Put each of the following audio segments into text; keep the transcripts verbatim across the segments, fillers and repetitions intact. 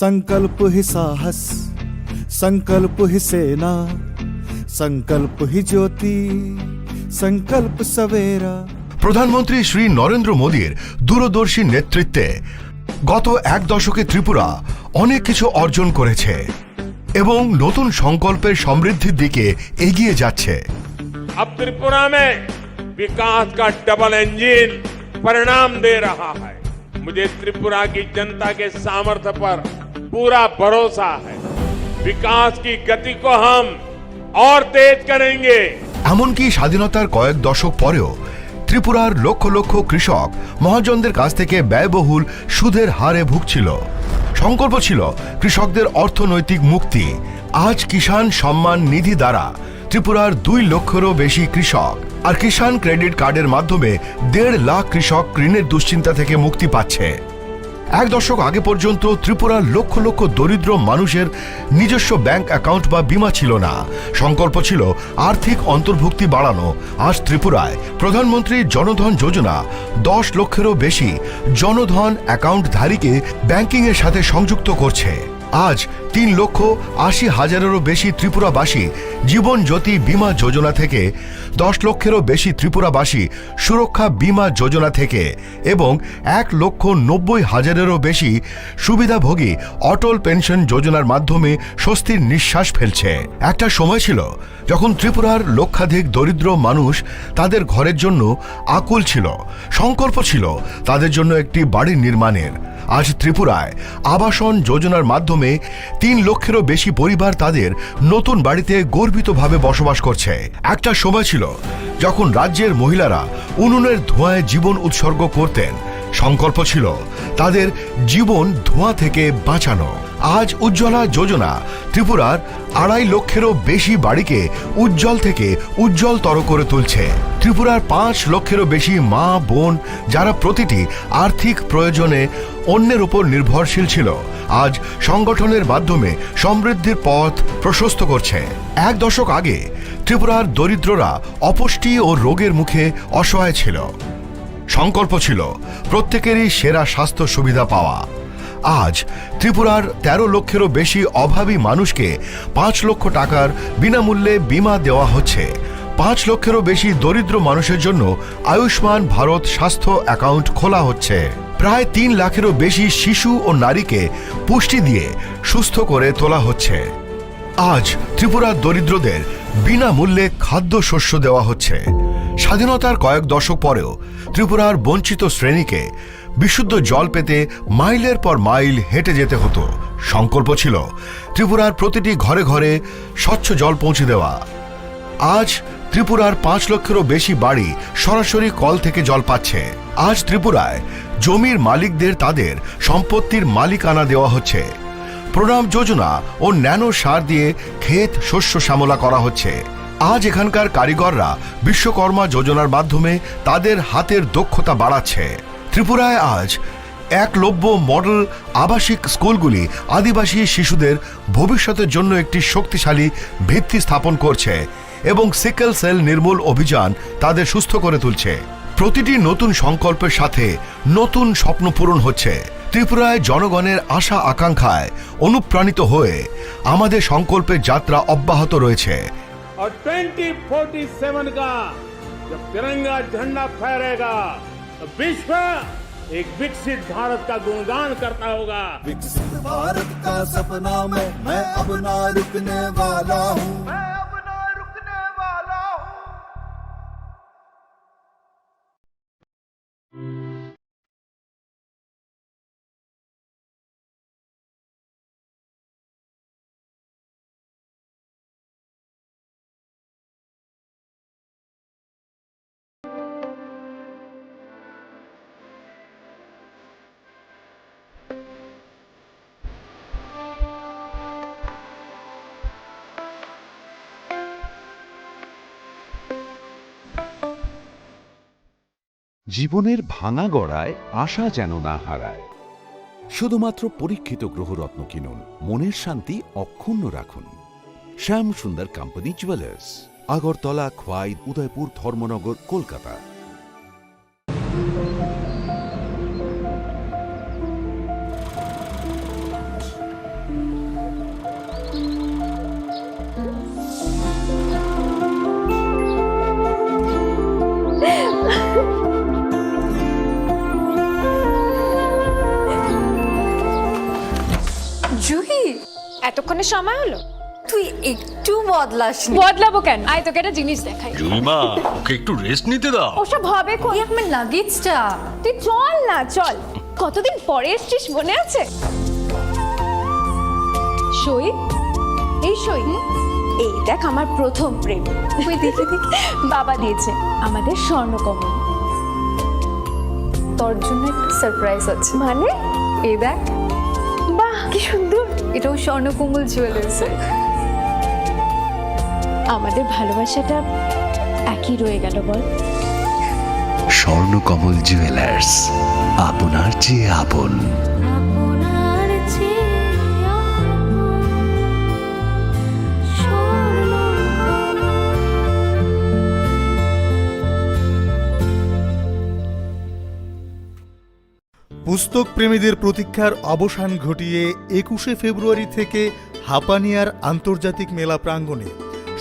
संकल्प ही साहस, संकल्प ही सेना, संकल्प ही ज्योति, संकल्प सवेरा। প্রধানমন্ত্রী শ্রী নরেন্দ্র মোদীর দূরদর্শী নেতৃত্বে গত এক দশকে ত্রিপুরা অনেক কিছু অর্জন করেছে এবং নতুন সংকল্পের সমৃদ্ধির দিকে এগিয়ে যাচ্ছে। अब त्रिपुरा में विकास का डबल इंजन परिणाम दे रहा है। मुझे त्रिपुरा की जनता के सामर्थ्य पर पूरा भरोसा है। विकास की गति को हम और तेज करेंगे। এমনকি স্বাধীনতার কয়েক দশক পরেও ত্রিপুরার লক্ষ লক্ষ কৃষক মহাজনদের কাছ থেকে ব্যয়বহুল সুদের হারে ভুগছিল। সংকল্প ছিল কৃষকদের অর্থনৈতিক মুক্তি। আজ কিষাণ সম্মান নিধি দ্বারা ত্রিপুরার দুই লক্ষেরও বেশি কৃষক আর কিষাণ ক্রেডিট কার্ডের মাধ্যমে দেড় লাখ কৃষক ঋণের দুশ্চিন্তা থেকে মুক্তি পাচ্ছে। এক দশক আগে পর্যন্ত ত্রিপুরার লক্ষ লক্ষ দরিদ্র মানুষের নিজস্ব ব্যাংক অ্যাকাউন্ট বা বীমা ছিল না। সংকল্প ছিল আর্থিক অন্তর্ভুক্তি বাড়ানো। আজ ত্রিপুরায় প্রধানমন্ত্রী জনধন যোজনা দশ লক্ষেরও বেশি জনধন অ্যাকাউন্টধারীকে ব্যাংকিংয়ের সাথে সংযুক্ত করছে। আজ তিন লক্ষ আশি হাজারেরও বেশি ত্রিপুরাবাসী জীবন জ্যোতি বীমা যোজনা থেকে, দশ লক্ষেরও বেশি ত্রিপুরাবাসী সুরক্ষা বীমা যোজনা থেকে এবং এক লক্ষ নব্বই হাজারেরও বেশি সুবিধাভোগী অটল পেনশন যোজনার মাধ্যমে স্বস্তির নিঃশ্বাস ফেলছে। একটা সময় ছিল যখন ত্রিপুরার লক্ষাধিক দরিদ্র মানুষ তাদের ঘরের জন্য আকুল ছিল। সংকল্প ছিল তাদের জন্য একটি বাড়ি নির্মাণের। আজ ত্রিপুরায় আবাসন যোজনার মাধ্যমে তিন লক্ষেরও বেশি পরিবার তাদের নতুন বাড়িতে গর্বিতভাবে বসবাস করছে। একটা সময় ছিল যখন রাজ্যের মহিলারা উনুনের ধোঁয়ায় জীবন উৎসর্গ করতেন। সংকল্প ছিল তাদের জীবন ধোঁয়া থেকে বাঁচানো। আজ উজ্জ্বলা যোজনা ত্রিপুরার আড়াই লক্ষেরও বেশি বাড়িকে উজ্জ্বল থেকে উজ্জ্বলতর করে তুলছে। ত্রিপুরার পাঁচ লক্ষেরও বেশি মা বোন, যারা প্রতিটি আর্থিক প্রয়োজনে অন্যের উপর নির্ভরশীল ছিল, আজ সংগঠনের মাধ্যমে সমৃদ্ধির পথ প্রশস্ত করছে। এক দশক আগে ত্রিপুরার দরিদ্ররা অপুষ্টি ও রোগের মুখে অসহায় ছিল। সংকল্প ছিল প্রত্যেকেরই সেরা স্বাস্থ্য সুবিধা পাওয়া। আজ ত্রিপুরার তেরো লক্ষেরও বেশি অভাবী মানুষকে পাঁচ লক্ষ টাকার বিনামূল্যে বীমা দেওয়া হচ্ছে। পাঁচ লক্ষেরও বেশি দরিদ্র মানুষের জন্য আয়ুষ্মান ভারত স্বাস্থ্য অ্যাকাউন্ট খোলা হচ্ছে। প্রায় তিন লাখেরও বেশি শিশু ও নারীকে পুষ্টি দিয়ে সুস্থ করে তোলা হচ্ছে। আজ ত্রিপুরার দরিদ্রদের বিনামূল্যে খাদ্যশস্য দেওয়া হচ্ছে। স্বাধীনতার কয়েক দশক পরেও ত্রিপুরার বঞ্চিত শ্রেণীকে বিশুদ্ধ জল পেতে মাইলের পর মাইল হেঁটে যেতে হতো। সংকল্প ছিল ত্রিপুরার প্রতিটি ঘরে ঘরে স্বচ্ছ জল পৌঁছে দেওয়া। আজ ত্রিপুরার পাঁচ লক্ষেরও বেশি বাড়ি সরাসরি কল থেকে জল পাচ্ছে। আজ ত্রিপুরায় জমির মালিকদের তাদের সম্পত্তির মালিকানা দেওয়া হচ্ছে। প্রণাম যোজনা ও ন্যানো সার দিয়ে ক্ষেত শস্য শ্যামলা করা হচ্ছে। আজ এখানকার কারিগররা বিশ্বকর্মা যোজনার মাধ্যমে তাদের হাতের দক্ষতা বাড়াচ্ছে। ত্রিপুরায় আজ একলব্য মডেল আবাসিক স্কুলগুলি আদিবাসী শিশুদের ভবিষ্যতের জন্য একটি শক্তিশালী ভিত্তি স্থাপন করছে এবং সিকেল সেল নির্মূল অভিযান তাদের সুস্থ করে তুলছে। প্রতিটি নতুন সংকল্পের সাথে নতুন স্বপ্ন পূরণ হচ্ছে। ত্রিপুরায় জনগণের আশা আকাঙ্ক্ষায় অনুপ্রাণিত হয়ে আমাদের সংকল্পের যাত্রা অব্যাহত রয়েছে। और ट्वेंटी फ़ोर्टी सेवन का जब तिरंगा झंडा फहरेगा, तो विश्व एक विकसित भारत का गुणगान करता होगा। विकसित भारत का सपना में मैं अब ना रुकने वाला हूँ। मैं अब ना रुकने वाला हूँ। জীবনের ভাঙা গড়ায় আশা যেন না হারায়। শুধুমাত্র পরীক্ষিত গ্রহরত্ন কিনুন, মনের শান্তি অক্ষুণ্ণ রাখুন। শ্যাম সুন্দর কোম্পানি জুয়েলার্স, আগরতলা, খোয়াই, উদয়পুর, ধর্মনগর, কলকাতা। এতক্ষণে সময় হলো? তুই একটু বদলাসনি। বদলাবো কেন? আয়, তোকে একটা জিনিস দেখাই। জুইমা, ওকে একটু রেস্ট নিতে দাও। ওসব হবে কোন? এই আমার লাগেজটা। তুই চল না, চল। কতদিন পরে এসছিস, মনে আছে? সই, এই সই। এই দেখ, আমার প্রথম প্রেম। ওই দেখে দেখে বাবা দিয়েছে আমাদের স্বর্ণকমল। তোর জন্য একটা সারপ্রাইজ আছে। মানে? এই দেখ। বাহ, কি সুন্দর। এটাও স্বর্ণকমল জুয়েলার্সের। আমাদের ভালোবাসাটা একই রয়ে গেল, বল? স্বর্ণকমল জুয়েলার্স, আপনার চেয়ে আপন। আপনার চেয়ে আপন স্বর্ণকমল। পুস্তক প্রেমীদের প্রতীক্ষার অবসান ঘটিয়ে একুশে ফেব্রুয়ারি থেকে হাপানিয়ার আন্তর্জাতিক মেলা প্রাঙ্গণে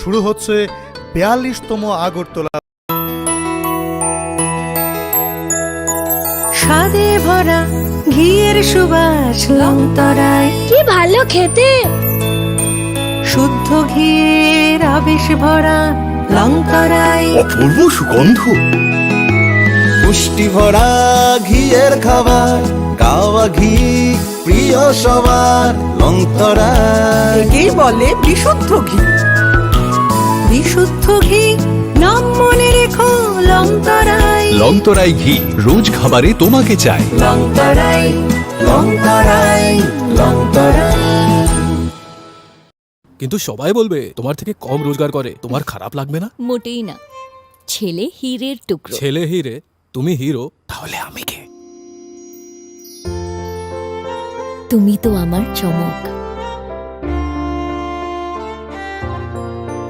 শুরু হচ্ছে বিয়াল্লিশতম আগরতলা। স্বাদে ভরা ঘিয়ের সুবাস লংতরাই। কি ভালো খেতে! শুদ্ধ ঘিয়ের আবেশ ভরা লংতরাই। অপূর্ব সুগন্ধ। পুষ্টি ভরা ঘিয়ের খাবার, গাওয়া ঘি প্রিয় সবার, লংতরাই। একেই বলে বিশুদ্ধ ঘি। বিশুদ্ধ ঘি, নাম মনে রেখো, লংতরাই। লংতরাই ঘি, রোজ খাবারে তোমাকে চাই। লংতরাই, লংতরাই, লংতরাই। কিন্তু সবাই বলবে তোমার থেকে কম রোজগার করে, তোমার খারাপ লাগবে না? মোটেই না। ছেলে হীরের টুকরো। ছেলে হীরে, তুমি হিরো, তাহলে আমি কে? তুমি তো আমার চমক।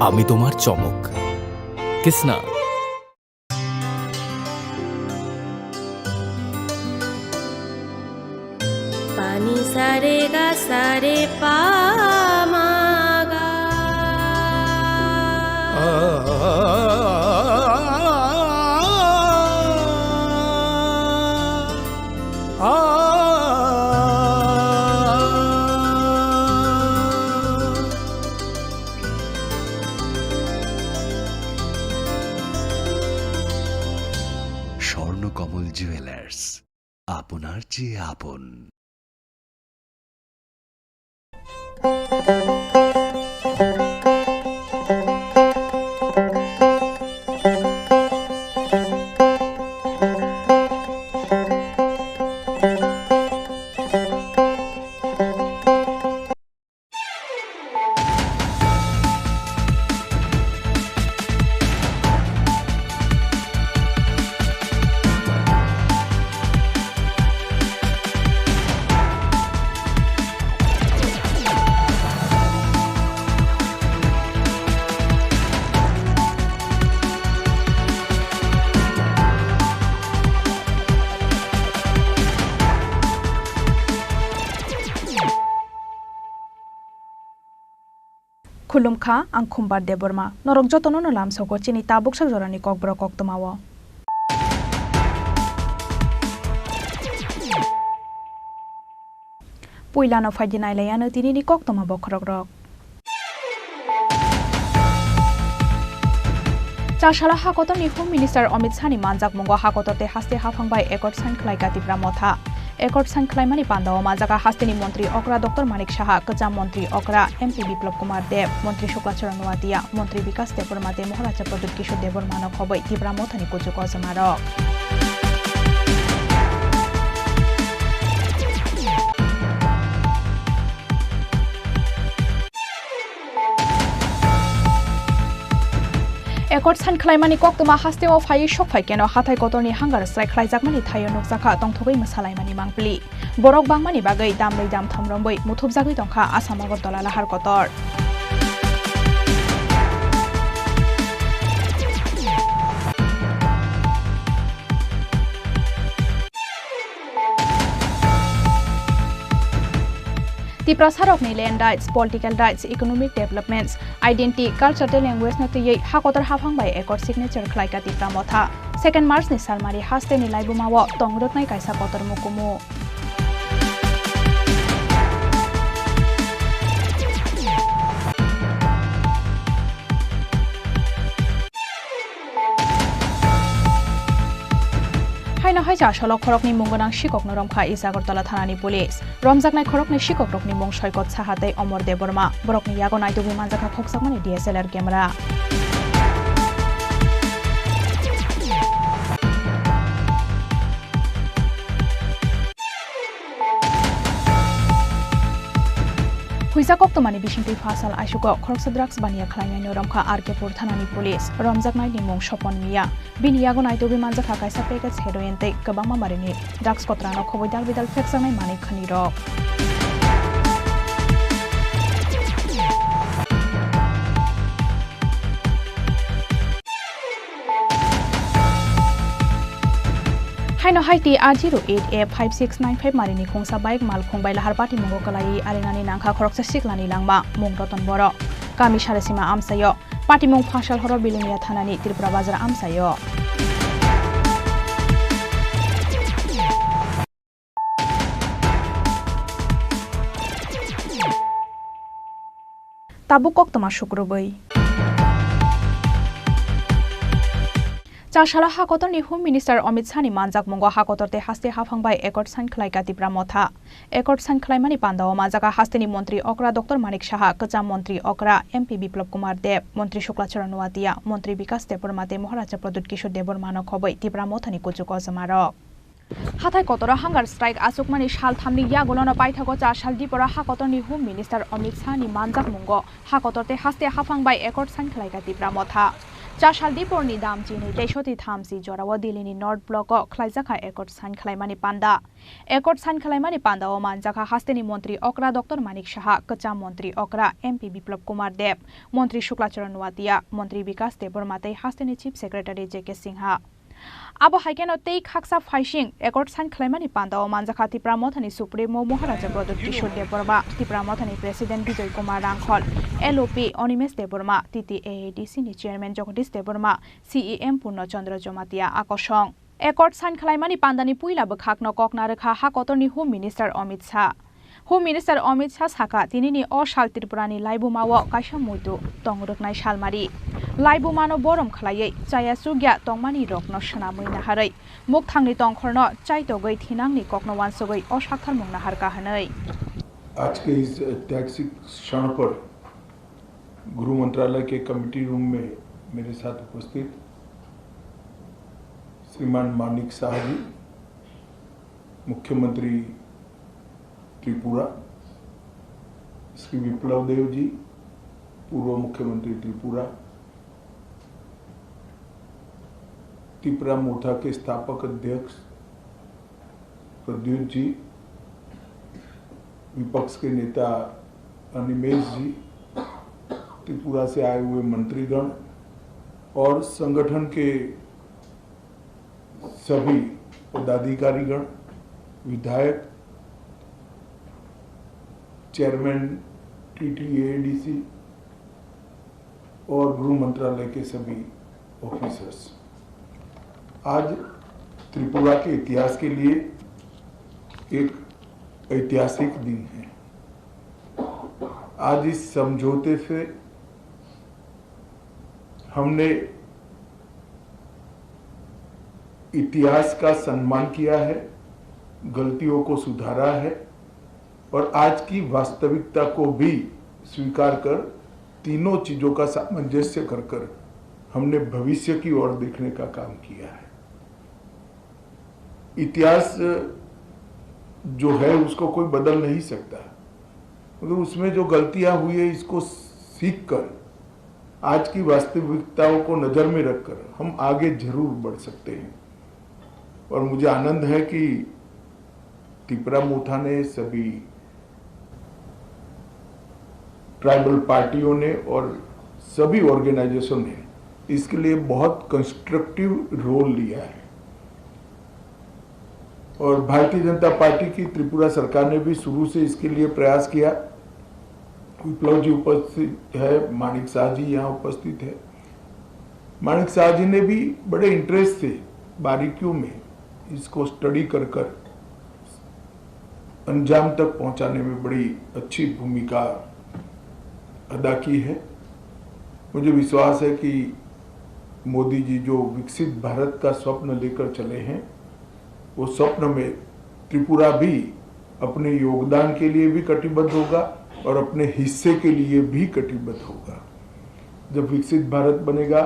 আমি তোমার চমক। কিসনা। পানি সারে গা সারে পা মা গা। স্বর্ণকমল জুয়েলার্স, আপনার চেয়ে আপন। Khulumkha, ang Khumbar Debbarma. Norok jotono no lamsogo chini tabuksa jorani kokborok koktwmao. Puilano phaidi nailaiano tinini koktwma bokhorokrok. Chasala hakotorni Home Minister Amit Shahni manjakmungo hakotor tei haste haphang bai accord sign khlaika Tipra Motha. Accord sign khlaimani pandao manjaka hasteni montri okra Doctor Manik Saha, kwcham montri okra M P Biplab Kumar Deb, montri Shukla Charan Noatia, montri Bikas Debbarma tei Maharaja Pradyut Kishore Debbarmano khobwi Tipra Mothani kuchuk kojomarok. Accord sign khlaimani koktwma hasteo phaiwi sok phai keno hathai kotorni hangar strike khlaijakmani thaio nukjakha tongthogwi mwsalaimani mangpili. Borok bangmani bagwi damrwi damtham romwi muthubjagwi tongkha Assam Agartala lahar kotor. Tiprasarokni land rights, political rights, economic developments, identity, culture tei language no twiwi hakotor haphang bai accord signature khlaika Tipra Motha. Second March ni salmari hasteni laibumao tong rwknai kaisa kotor mukumu. Chasalo khoroknwi mung gwnang sikokno romkha East Agartala thanani police. Romjaknai khoroknwi sikokrokni mung Soikot Saha tei Omor Debbarma. Borokni yago naitugwi manjakha khokjakmani D S L R camera. Huisa koktwmani bisingtwi phasal aisugo khoroksa drugs baniya khlainaino romkha R K pur thanani police. Romjaknaini mung Sopon Miya. Bini yago naitugwi manjakha kaisa package heroin tei kwbangma marini drugs kotrano khobwi dal bidal phekjaknai manwi khwnirok. Haino hai T R zero eight A five six nine five marini khungsa bike malkhung bai lahar patimungo kwlaiwi arinani nangkha khoroksa siklani langma, mung Roton Borok, kami Sarasima amchaio. Patimung phasal horo Bilonia thanani Tripura Bazar amchaio. Tabuk koktwma sukrubwi. Chasalo ha kotorni Home Minister Amit Shahni manjakmungo ha kotor tei haste haphang bai accord sign khlaika Tipra Motha. Accord sign khlaimani pandao manjakha hasteni montri okra Doctor Manik Saha, kwcham montri okra M P Biplab Kumar Deb, montri Shukla Charan Noatia, montri Bikas Debbarma tei Maharaja Pradyut Kishore Debbarmano khobwi Tipra Mothani kuchugo jamarok. Hathai kotoro hunger strike achukmani sal thamni yagulono paithago Chasal Diporo ha kotorni Home Minister Amit Shahni manjakmungo ha kotor tei haste haphang bai accord sign khlaika Tipra Motha. Chasal Diporni Damchini tei Soti Thamchi jorao Delhini North Block-o khlaijakha accord sign khlaimani panda. Accord sign khlaimani pandao manjakha hasteni montri okra Doctor Manik Saha, kwcham montri okra M P Biplab Kumar Deb, montri Shukla Charan Noatia, montri Bikas Debbarma tei hasteni Chief Secretary J K Singha. Abo hai kheno tei khaksa phaising accord sign khlaimani pandao manjakha Tipra Mothani Supremo Maharaja Pradyut Kishore Debbarma, Tipra Mothani President Bijoy Kumar Rangkhol, L O P Animesh Debbarma, T T A A D C ni Chairman Jagadish Debbarma, C E M Purno Chandra Jamatia, akosong. Accord sign khlaimani pandani puila bwkhakno kok narwkha ha kotorni Home Minister Amit Shah. Home Minister Amit Shah sakha, tinini o sal Tripurani laibumao kaisa muitu tong rwknai salmari. Laibumano borom khlaiwi chaya chukya tongmani rokno swnamwi naharwi mukthangni tongkhorno chaitogwi thinangni kokno uansugwi o sakharmung naharkha hwnwi. आज के इस ऐतिहासिक क्षण पर गृह मंत्रालय के committee room में मेरे साथ उपस्थित श्रीमान मानिक साहा जी, मुख्यमंत्री त्रिपुरा, श्री विप्लव देव जी, पूर्व मुख्यमंत्री त्रिपुरा, तिपरा मोर्चा के स्थापक अध्यक्ष प्रद्युत जी, विपक्ष के नेता अनिमेश जी, त्रिपुरा से आए हुए मंत्रीगण और संगठन के सभी पदाधिकारीगण, विधायक, चेयरमैन टीटीएडीसी और गृह मंत्रालय के सभी ऑफिसर्स, आज त्रिपुरा के इतिहास के लिए एक ऐतिहासिक दिन है। आज इस समझौते से हमने इतिहास का सम्मान किया है, गलतियों को सुधारा है और आज की वास्तविकता को भी स्वीकार कर तीनों चीजों का सामंजस्य कर कर हमने भविष्य की ओर देखने का काम किया है। इतिहास जो है उसको कोई बदल नहीं सकता, मगर उसमें जो गलतियां हुई है इसको सीख कर आज की वास्तविकताओं को नज़र में रखकर हम आगे जरूर बढ़ सकते हैं। और मुझे आनंद है कि तिपरा मोर्चा ने सभी ट्राइबल पार्टियों ने और सभी ऑर्गेनाइजेशन ने इसके लिए बहुत कंस्ट्रक्टिव रोल लिया है। और भारतीय जनता पार्टी की त्रिपुरा सरकार ने भी शुरू से इसके लिए प्रयास किया। विप्लव जी उपस्थित है, मानिक शाह जी यहाँ उपस्थित है। मानिक शाह जी ने भी बड़े इंटरेस्ट से बारीकियों में इसको स्टडी कर कर अंजाम तक पहुंचाने में बड़ी अच्छी भूमिका अदा की है। मुझे विश्वास है कि मोदी जी जो विकसित भारत का स्वप्न लेकर चले हैं, वो स्वप्न में त्रिपुरा भी अपने योगदान के लिए भी कटिबद्ध होगा और अपने हिस्से के लिए भी कटिबद्ध होगा। जब विकसित भारत बनेगा,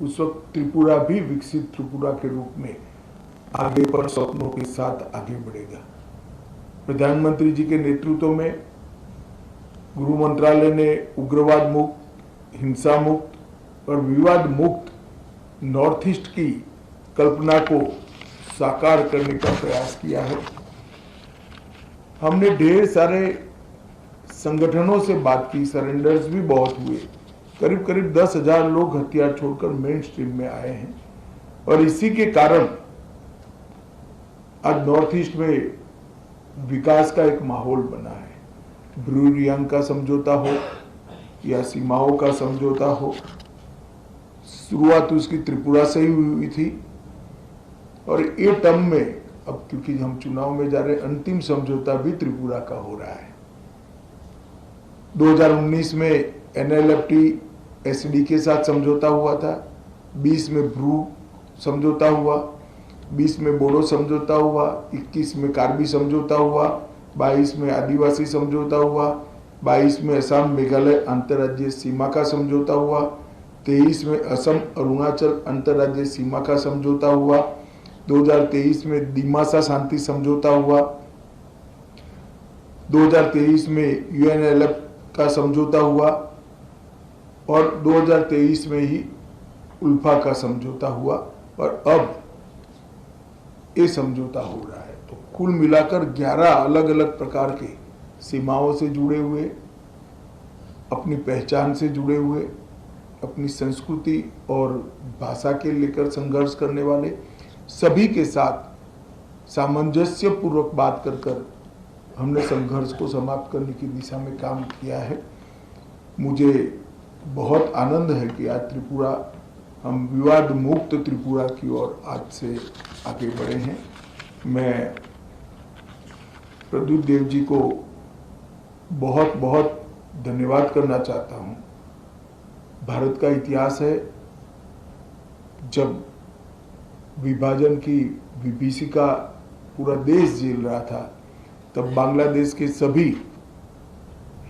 उस वक्त त्रिपुरा भी विकसित त्रिपुरा के रूप में आगे पर स्वप्नों के साथ आगे बढ़ेगा। प्रधानमंत्री जी के नेतृत्व में गृह मंत्रालय ने उग्रवाद मुक्त, हिंसा मुक्त और विवाद मुक्त नॉर्थ ईस्ट की कल्पना को साकार करने का प्रयास किया है। हमने ढेर सारे संगठनों से बात की, सरेंडर्स भी बहुत हुए। करीब करीब दस हज़ार लोग हथियार छोड़कर मेन स्ट्रीम में आए हैं और इसी के कारण आज नॉर्थ ईस्ट में विकास का एक माहौल बना है। ब्रू रियांग का समझौता हो या सीमाओं का समझौता हो, शुरुआत उसकी त्रिपुरा से ही हुई थी और ये टर्म में, अब क्योंकि हम चुनाव में जा रहे हैं, अंतिम समझौता भी त्रिपुरा का हो रहा है। दो हज़ार उन्नीस में एनएलएफटी एसडी के साथ समझौता हुआ था, बीस में ब्रू समझौता हुआ, बीस में बोडो समझौता हुआ, इक्कीस में कार्बी समझौता हुआ, बाईस में आदिवासी समझौता हुआ, बाईस में असम मेघालय अंतर्राज्यीय सीमा का समझौता हुआ, तेईस में असम अरुणाचल अंतर्राज्यीय सीमा का समझौता हुआ, दो हज़ार तेईस में दिमासा शांति समझौता हुआ, दो हज़ार तेईस में यूएनएलएफ का समझौता हुआ और दो हज़ार तेईस में ही उल्फा का समझौता हुआ और अब ये समझौता हो रहा है। तो कुल मिलाकर ग्यारह अलग-अलग प्रकार के सीमाओं से जुड़े हुए, अपनी पहचान से जुड़े हुए, अपनी संस्कृति और भाषा के लेकर संघर्ष करने वाले सभी के साथ सामंजस्यपूर्वक बात कर कर हमने संघर्ष को समाप्त करने की दिशा में काम किया है। मुझे बहुत आनंद है कि आज त्रिपुरा, हम विवाद मुक्त त्रिपुरा की ओर आज से आगे बढ़े हैं। मैं प्रद्युत देव जी को बहुत बहुत धन्यवाद करना चाहता हूँ। भारत का इतिहास है, जब विभाजन की विभीषिका पूरा देश झेल रहा था, तब बांग्लादेश के सभी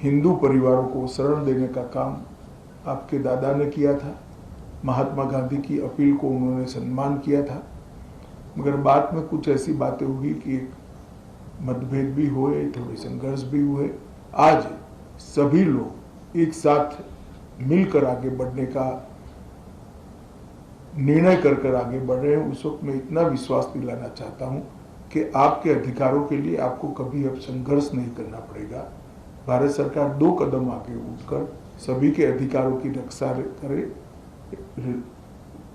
हिंदू परिवारों को शरण देने का काम आपके दादा ने किया था। महात्मा गांधी की अपील को उन्होंने सम्मान किया था। मगर बाद में कुछ ऐसी बातें हुई कि एक मतभेद भी हुए, थोड़े संघर्ष भी हुए। आज सभी लोग एक साथ मिलकर आगे बढ़ने का निर्णय कर कर आगे बढ़ रहे हैं। उस वक्त मैं इतना विश्वास दिलाना चाहता हूँ कि आपके अधिकारों के लिए आपको कभी अब संघर्ष नहीं करना पड़ेगा। भारत सरकार दो कदम आगे उठकर सभी के अधिकारों की रक्षा करे,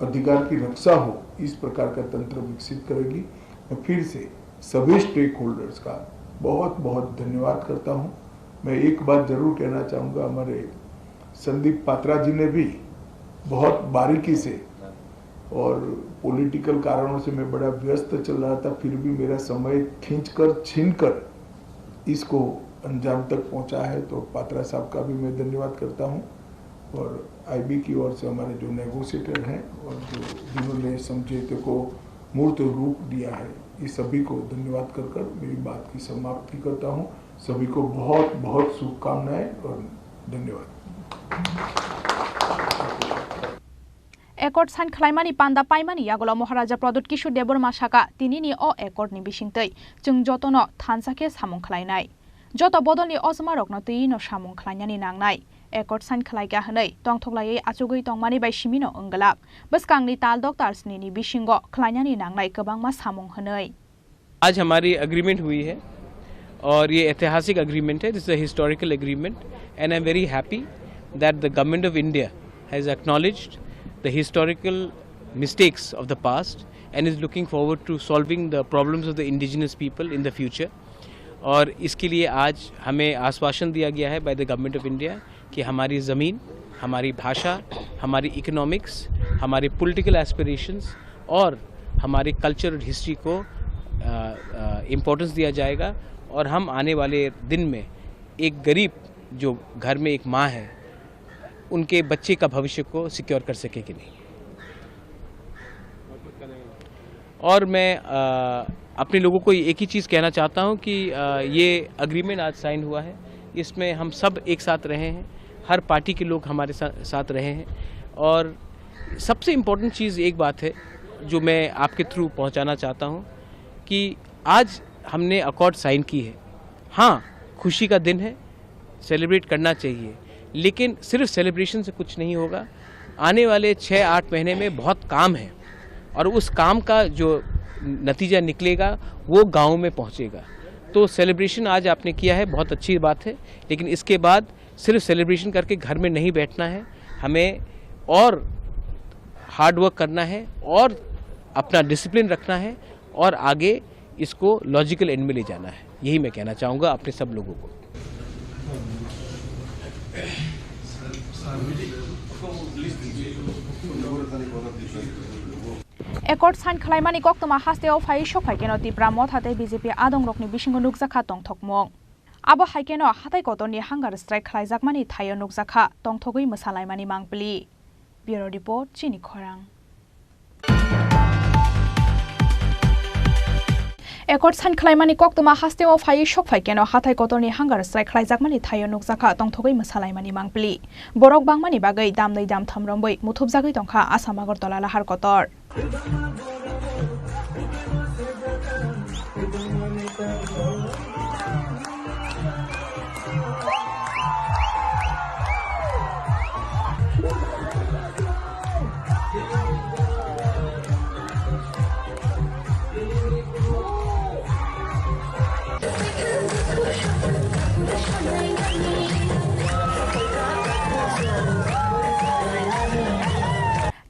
अधिकार की रक्षा हो, इस प्रकार का तंत्र विकसित करेगी। मैं फिर से सभी स्टेक होल्डर्स का बहुत बहुत धन्यवाद करता हूँ। मैं एक बात जरूर कहना चाहूँगा, हमारे संदीप पात्रा जी ने भी बहुत बारीकी से, और पॉलिटिकल कारणों से मैं बड़ा व्यस्त चल रहा था, फिर भी मेरा समय खींचकर, छीनकर इसको अंजाम तक पहुंचा है, तो पात्रा साहब का भी मैं धन्यवाद करता हूं। और आईबी की ओर से हमारे जो नेगोशिएटर हैं और जो, जिन्होंने समझौते को मूर्त रूप दिया है, ये सभी को धन्यवाद कर कर मेरी बात की समाप्ति करता हूं। सभी को बहुत बहुत शुभकामनाएं और धन्यवाद। Accord sign khlaimani panda paimani yagulo Maharaja Pradyut Kishore Debbarma saka, tinini o accord ni bisingtwi chwng jotono thansa khe samung khlainai. Joto bodolni ojmarokno twiwi no samung khlainani nangnai. Accord sign khlaikha hwnwi tongthoklaiwi achugwi tongmani bai simino wngwlak. Bwskangni tal doktar snini bisingo khlainani nangnai kwbangma samung hwnwi. आज हमारी एग्रीमेंट हुई है और ये ऐतिहासिक एग्रीमेंट है, this is a historical agreement, and I am very happy that the Government of India has acknowledged the historical mistakes of the past and is looking forward to solving the problems of the indigenous people in the future. और इसके लिए आज हमें आश्वासन दिया गया है by the Government of India कि हमारी ज़मीन, हमारी भाषा, हमारी इकोनॉमिक्स, हमारे पॉलिटिकल एस्पिरेशंस और हमारी कल्चर और हिस्ट्री को इम्पोर्टेंस दिया जाएगा और हम आने वाले दिन में एक गरीब जो घर में एक माँ है, उनके बच्चे का भविष्य को सिक्योर कर सके कि नहीं। और मैं अ, अपने लोगों को एक ही चीज़ कहना चाहता हूँ कि अ, ये एग्रीमेंट आज साइन हुआ है, इसमें हम सब एक साथ रहे हैं, हर पार्टी के लोग हमारे सा-, साथ रहे हैं। और सबसे इम्पोर्टेंट चीज़ एक बात है जो मैं आपके थ्रू पहुँचाना चाहता हूँ कि आज हमने अकॉर्ड साइन की है। हाँ, खुशी का दिन है, सेलिब्रेट करना चाहिए, लेकिन सिर्फ सेलिब्रेशन से कुछ नहीं होगा। आने वाले छः आठ महीने में बहुत काम है और उस काम का जो नतीजा निकलेगा वो गाँव में पहुँचेगा। तो सेलिब्रेशन आज आपने किया है, बहुत अच्छी बात है, लेकिन इसके बाद सिर्फ सेलिब्रेशन करके घर में नहीं बैठना है, हमें और हार्ड वर्क करना है और अपना डिसिप्लिन रखना है और आगे इसको लॉजिकल एंड में ले जाना है। यही मैं कहना चाहूँगा अपने सब लोगों को। Accord sign khwlaimani koktwma hasteo phaiwi sokphai keno Tipra Motha tei B J P adongrokni bisingo nukjakha tongthokmung. Abo hai keno hatai kotorni hunger strike khwlaijakmani thaio nukjakha tongthogwi mwsalaimani mangpili. Bureau Report, Chini Khorang. Accord sign khwlaimani koktwma hasteo phaiwi sokphai keno hatai kotorni hunger strike khwlaijakmani thaio nukjakha tongthogwi mwsalaimani mangpili. Borok bangmani bagwi damnwi damtham romwi muthubjagwi tongkha Assam Agartala lahar kotor.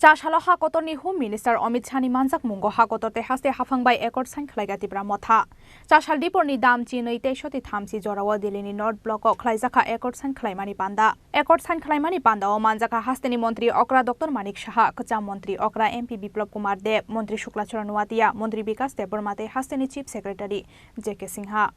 Cha salo ha kotorni Home Minister Amit Shahni manjakmungo ha kotor tei haste haphang bai accord sign khwlaiga Tipra Motha. Cha sal diporni dam chinwi tei soti thamchi jorao Delhini North Block-o khwlaijakha accord sign khwlaimani panda. Accord sign khwlaimani pandao manjakha hasteni montri okra Doctor Manik Saha, kwcham montri okra M P Biplab Kumar Deb, montri Shukla Charan Noatia, montri Bikas Debbarma tei hasteni Chief Secretary J K Singha.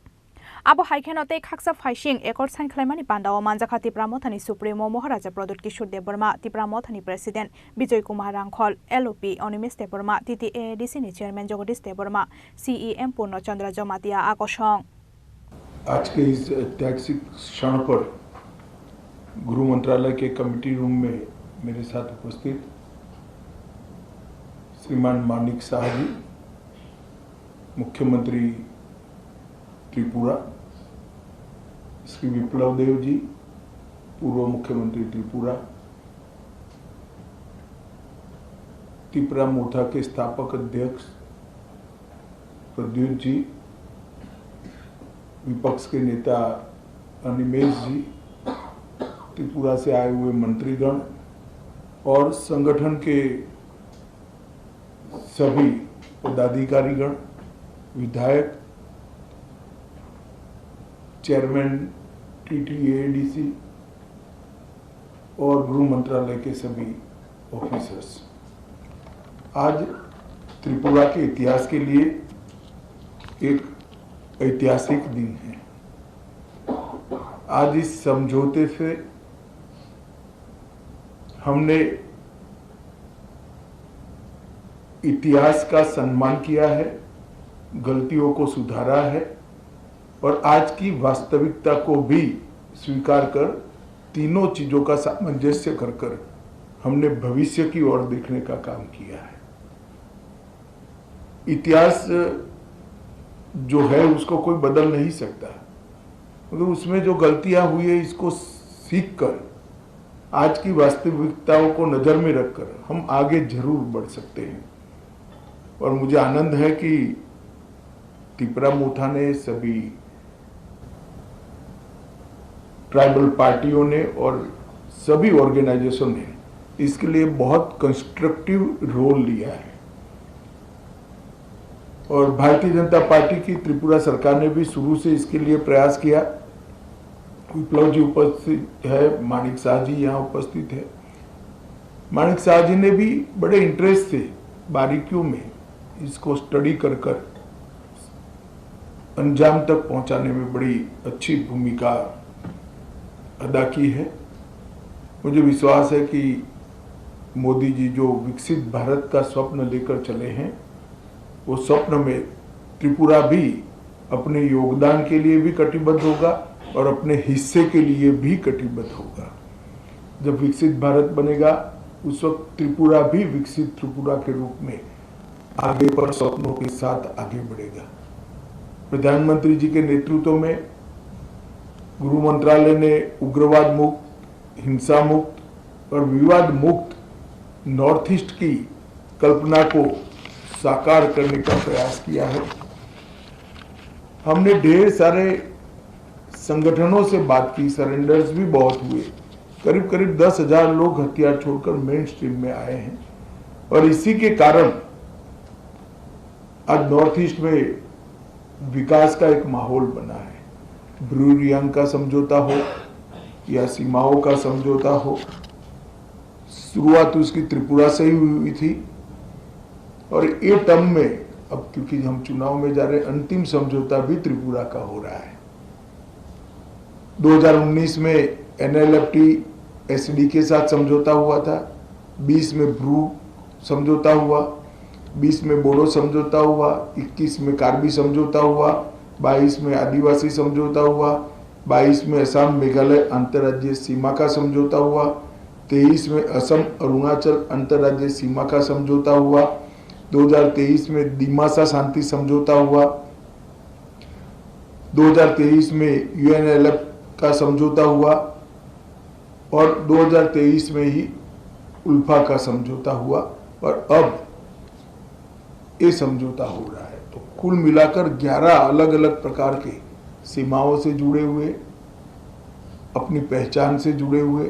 Abo hai kheno tei khaksa phaising accord sign khwlaimani pandao manjakha Tipra Mothani Supremo Moharaja Pradyut Kishore Debbarma, Tipra Mothani President Bijoy Kumar Rangkhol, L O P Animesh Debbarma, T T A A D C ni Chairman Jagadish Debbarma, C E M Purno Chandra Jamatia a kosong. आज के इस ऐतिहासिक क्षण पर गृह मंत्रालय के committee room में मेरे साथ उपस्थित श्रीमान मानिक शाह जी, मुख्यमंत्री त्रिपुरा, श्री विप्लव देव जी, पूर्व मुख्यमंत्री त्रिपुरा, तिपरा मोर्चा के स्थापक अध्यक्ष प्रद्युत जी, विपक्ष के नेता अनिमेश जी, त्रिपुरा से आए हुए मंत्रीगण और संगठन के सभी पदाधिकारीगण, विधायक, चेयरमैन टीटीएडीसी और गृह मंत्रालय के सभी ऑफिसर्स, आज त्रिपुरा के इतिहास के लिए एक ऐतिहासिक दिन है। आज इस समझौते से हमने इतिहास का सम्मान किया है, गलतियों को सुधारा है और आज की वास्तविकता को भी स्वीकार कर तीनों चीजों का सामंजस्य कर कर हमने भविष्य की ओर देखने का काम किया है। इतिहास जो है उसको कोई बदल नहीं सकता, मगर उसमें जो गलतियां हुई है इसको सीख कर आज की वास्तविकताओं को नज़र में रखकर हम आगे जरूर बढ़ सकते हैं। और मुझे आनंद है कि तिपरा मोठा ने सभी ट्राइबल पार्टियों ने और सभी ऑर्गेनाइजेशन ने इसके लिए बहुत कंस्ट्रक्टिव रोल लिया है। और भारतीय जनता पार्टी की त्रिपुरा सरकार ने भी शुरू से इसके लिए प्रयास किया। विप्लव जी उपस्थित है, मानिक शाह जी यहाँ उपस्थित है। मानिक शाह जी ने भी बड़े इंटरेस्ट से बारीकियों में इसको स्टडी कर कर अंजाम तक पहुंचाने में बड़ी अच्छी भूमिका अदा की है। मुझे विश्वास है कि मोदी जी जो विकसित भारत का स्वप्न लेकर चले हैं, वो स्वप्न में त्रिपुरा भी अपने योगदान के लिए भी कटिबद्ध होगा और अपने हिस्से के लिए भी कटिबद्ध होगा। जब विकसित भारत बनेगा, उस वक्त त्रिपुरा भी विकसित त्रिपुरा के रूप में आगे पर स्वप्नों के साथ आगे बढ़ेगा। प्रधानमंत्री जी के नेतृत्व में गृह मंत्रालय ने उग्रवाद मुक्त, हिंसा मुक्त और विवाद मुक्त नॉर्थ ईस्ट की कल्पना को साकार करने का प्रयास किया है। हमने ढेर सारे संगठनों से बात की, सरेंडर्स भी बहुत हुए। करीब करीब दस हज़ार लोग हथियार छोड़कर मेन स्ट्रीम में आए हैं और इसी के कारण आज नॉर्थ ईस्ट में विकास का एक माहौल बना है। ब्रू रियांग का समझौता हो या सीमाओं का समझौता हो, शुरुआत उसकी त्रिपुरा से ही हुई थी और ये टर्म में, अब क्योंकि हम चुनाव में जा रहे हैं, अंतिम समझौता भी त्रिपुरा का हो रहा है। दो हज़ार उन्नीस में एनएलएफटी एसडी के साथ समझौता हुआ था, बीस में ब्रू समझौता हुआ, बीस में बोडो समझौता हुआ, इक्कीस में कार्बी समझौता हुआ, बाईस में आदिवासी समझौता हुआ, बाईस में असम मेघालय अंतर्राज्यीय सीमा का समझौता हुआ, तेईस में असम अरुणाचल अंतर्राज्यीय सीमा का समझौता हुआ, दो हज़ार तेईस में दिमासा शांति समझौता हुआ, दो हज़ार तेईस में यूएनएलएफ का समझौता हुआ और दो हज़ार तेईस में ही उल्फा का समझौता हुआ और अब ये समझौता हो रहा है। तो कुल मिलाकर ग्यारह अलग-अलग प्रकार के सीमाओं से जुड़े हुए, अपनी पहचान से जुड़े हुए,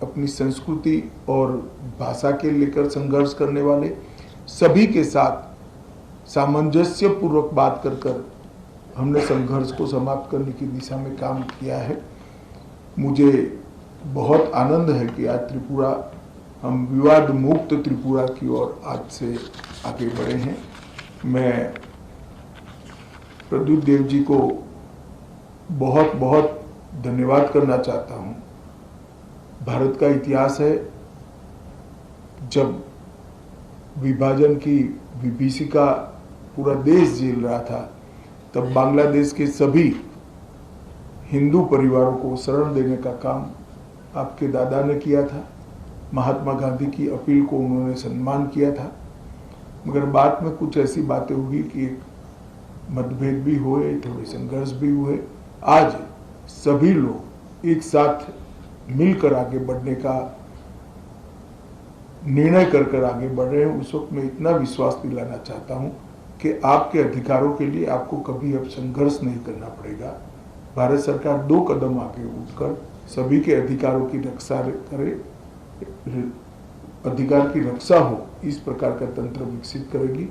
अपनी संस्कृति और भाषा के लेकर संघर्ष करने वाले सभी के साथ सामंजस्यपूर्वक बात कर कर हमने संघर्ष को समाप्त करने की दिशा में काम किया है। मुझे बहुत आनंद है कि आज त्रिपुरा, हम विवाद मुक्त त्रिपुरा की ओर आज से आगे बढ़े हैं। मैं प्रद्युत देव जी को बहुत बहुत धन्यवाद करना चाहता हूँ। भारत का इतिहास है, जब विभाजन की विभीषिका पूरा देश झेल रहा था, तब बांग्लादेश के सभी हिंदू परिवारों को शरण देने का काम आपके दादा ने किया था, महात्मा गांधी की अपील को उन्होंने सम्मान किया था। मगर बाद में कुछ ऐसी बातें हुई कि एक मतभेद भी हुए, थोड़े संघर्ष भी हुए। आज सभी लोग एक साथ मिलकर आगे बढ़ने का निर्णय कर कर आगे बढ़ रहे हैं। उस वक्त मैं इतना विश्वास दिलाना चाहता हूँ कि आपके अधिकारों के लिए आपको कभी अब संघर्ष नहीं करना पड़ेगा। भारत सरकार दो कदम आगे उठकर सभी के अधिकारों की रक्षा करे, अधिकार की रक्षा हो, इस प्रकार का तंत्र विकसित करेगी।